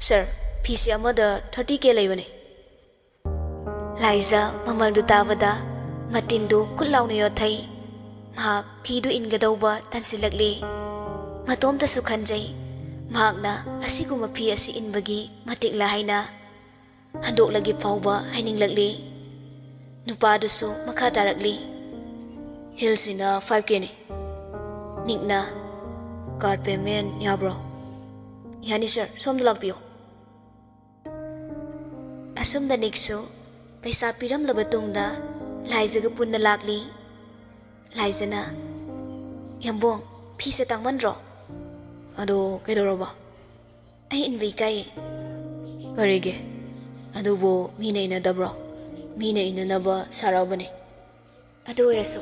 "Sir, ꯐꯤꯁꯦ ꯑꯃꯗ thirty K ꯂꯩꯕꯅꯦ꯫" ꯂꯥꯏꯖ ꯃꯃꯜꯗꯨ ꯇꯥꯕꯗ ꯃꯇꯤꯟꯗꯨ ꯀꯨꯠ ꯂꯥꯎꯅ ꯌꯣꯠꯊꯩ꯫ ꯃꯍꯥꯛ ꯐꯤꯗꯨ ꯏꯟꯒꯗꯧꯕ ꯇꯟꯁꯤꯜꯂꯛꯂꯦ꯫ ꯃꯇꯣꯝꯇꯁꯨ ꯈꯟꯖꯩ, ꯃꯍꯥꯛꯅ ꯑꯁꯤꯒꯨꯝꯕ ꯐꯤ ꯑꯁꯤ ꯏꯟꯕꯒꯤ ꯃꯇꯤꯛꯂ ꯍꯥꯏꯅ꯫ ꯍꯟꯗꯣꯛꯂꯒꯦ ꯐꯥꯎꯕ ꯍꯥꯏꯅꯤꯡꯂꯛꯂꯦ꯫ ꯅꯨꯄꯥꯗꯨꯁꯨ ꯃꯈꯥ ꯇꯥꯔꯛꯂꯤ, "Heelꯁꯤꯅ five Kꯅꯤ꯫" ꯅꯤꯛꯅ, "Card payment ꯌꯥꯕ꯭ꯔꯣ?" "ꯌꯥꯅꯤ sir, ꯁꯣꯝꯗ ꯂꯥꯛꯄꯤꯌꯨ꯫" ꯑꯁꯨꯝꯅ ꯅꯤꯛꯁꯨ ꯄꯩꯁꯥ ꯄꯤꯔꯝꯂꯕ ꯇꯨꯡꯗ ꯂꯥꯏꯖꯒ ꯄꯨꯟꯅ ꯂꯥꯛꯂꯤ꯫ ꯂꯥꯏꯖꯅ, "ꯌꯥꯝꯕꯣꯡ, ꯐꯤꯁꯦ ꯇꯥꯡꯃꯟꯗ꯭ꯔꯣ?" "ꯑꯗꯣ ꯀꯩꯗꯧꯔꯕ?" "ꯑꯩ ꯏꯟꯕ ꯏꯀꯥꯏꯌꯦ꯫" "ꯀꯔꯤꯒꯤ? ꯑꯗꯨꯕꯨ ꯃꯤꯅ ꯏꯟꯅꯗꯕ꯭ꯔꯣ? ꯃꯤꯅ ꯏꯟꯅꯅꯕ ꯁꯥꯔꯛꯑꯕꯅꯤ꯫" "ꯑꯗꯨ ꯑꯣꯏꯔꯁꯨ꯫"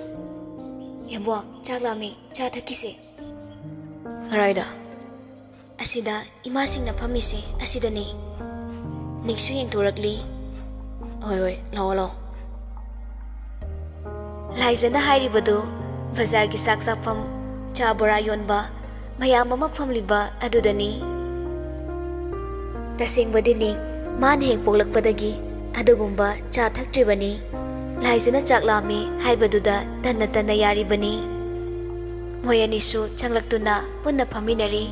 "ꯌꯥꯝꯕꯣꯡ, ꯆꯥꯛ ꯂꯥꯝꯃꯤ, ꯆꯥ ꯊꯛꯈꯤꯁꯦ꯫" "ꯀꯔꯥꯏꯗ?" "ꯑꯁꯤꯗ, ꯏꯃꯥꯁꯤꯡꯅ ꯐꯝꯃꯤꯁꯦ ꯑꯁꯤꯗꯅꯦ꯫" ꯅꯤꯛꯁꯨ ꯌꯦꯡꯊꯣꯔꯛꯂꯤ꯫ "ꯍꯣꯏ, ꯍꯣꯏ, ꯂꯥꯛꯑꯣ, ꯂꯥꯛꯑꯣ꯫" ꯂꯥꯏꯖꯅ ꯍꯥꯏꯔꯤꯕꯗꯨ ꯕꯖꯥꯔꯒꯤ ꯆꯥꯛ ꯆꯥꯐꯝ, ꯆꯥ ꯕꯣꯔꯥ ꯌꯣꯟꯕ ꯃꯌꯥꯝ ꯑꯃ ꯐꯝꯂꯤꯕ ꯑꯗꯨꯗꯅꯤ꯫ ꯇꯁꯦꯡꯕꯗꯤ ꯅꯤꯛ ꯃꯥꯅ ꯍꯦꯛ ꯄꯣꯛꯂꯛꯄꯗꯒꯤ ꯑꯗꯨꯒꯨꯝꯕ ꯆꯥ ꯊꯛꯇ꯭ꯔꯤꯕꯅꯤ꯫ ꯂꯥꯏꯖꯅ ꯆꯥꯛ ꯂꯥꯝꯃꯤ ꯍꯥꯏꯕꯗꯨꯗ ꯇꯟꯅ ꯇꯟꯅ ꯌꯥꯔꯤꯕꯅꯤ꯫ ꯃꯣꯏ ꯑꯅꯤꯁꯨ ꯆꯪꯂꯛꯇꯨꯅ ꯄꯨꯟꯅ ꯐꯝꯃꯤꯟꯅꯔꯤ꯫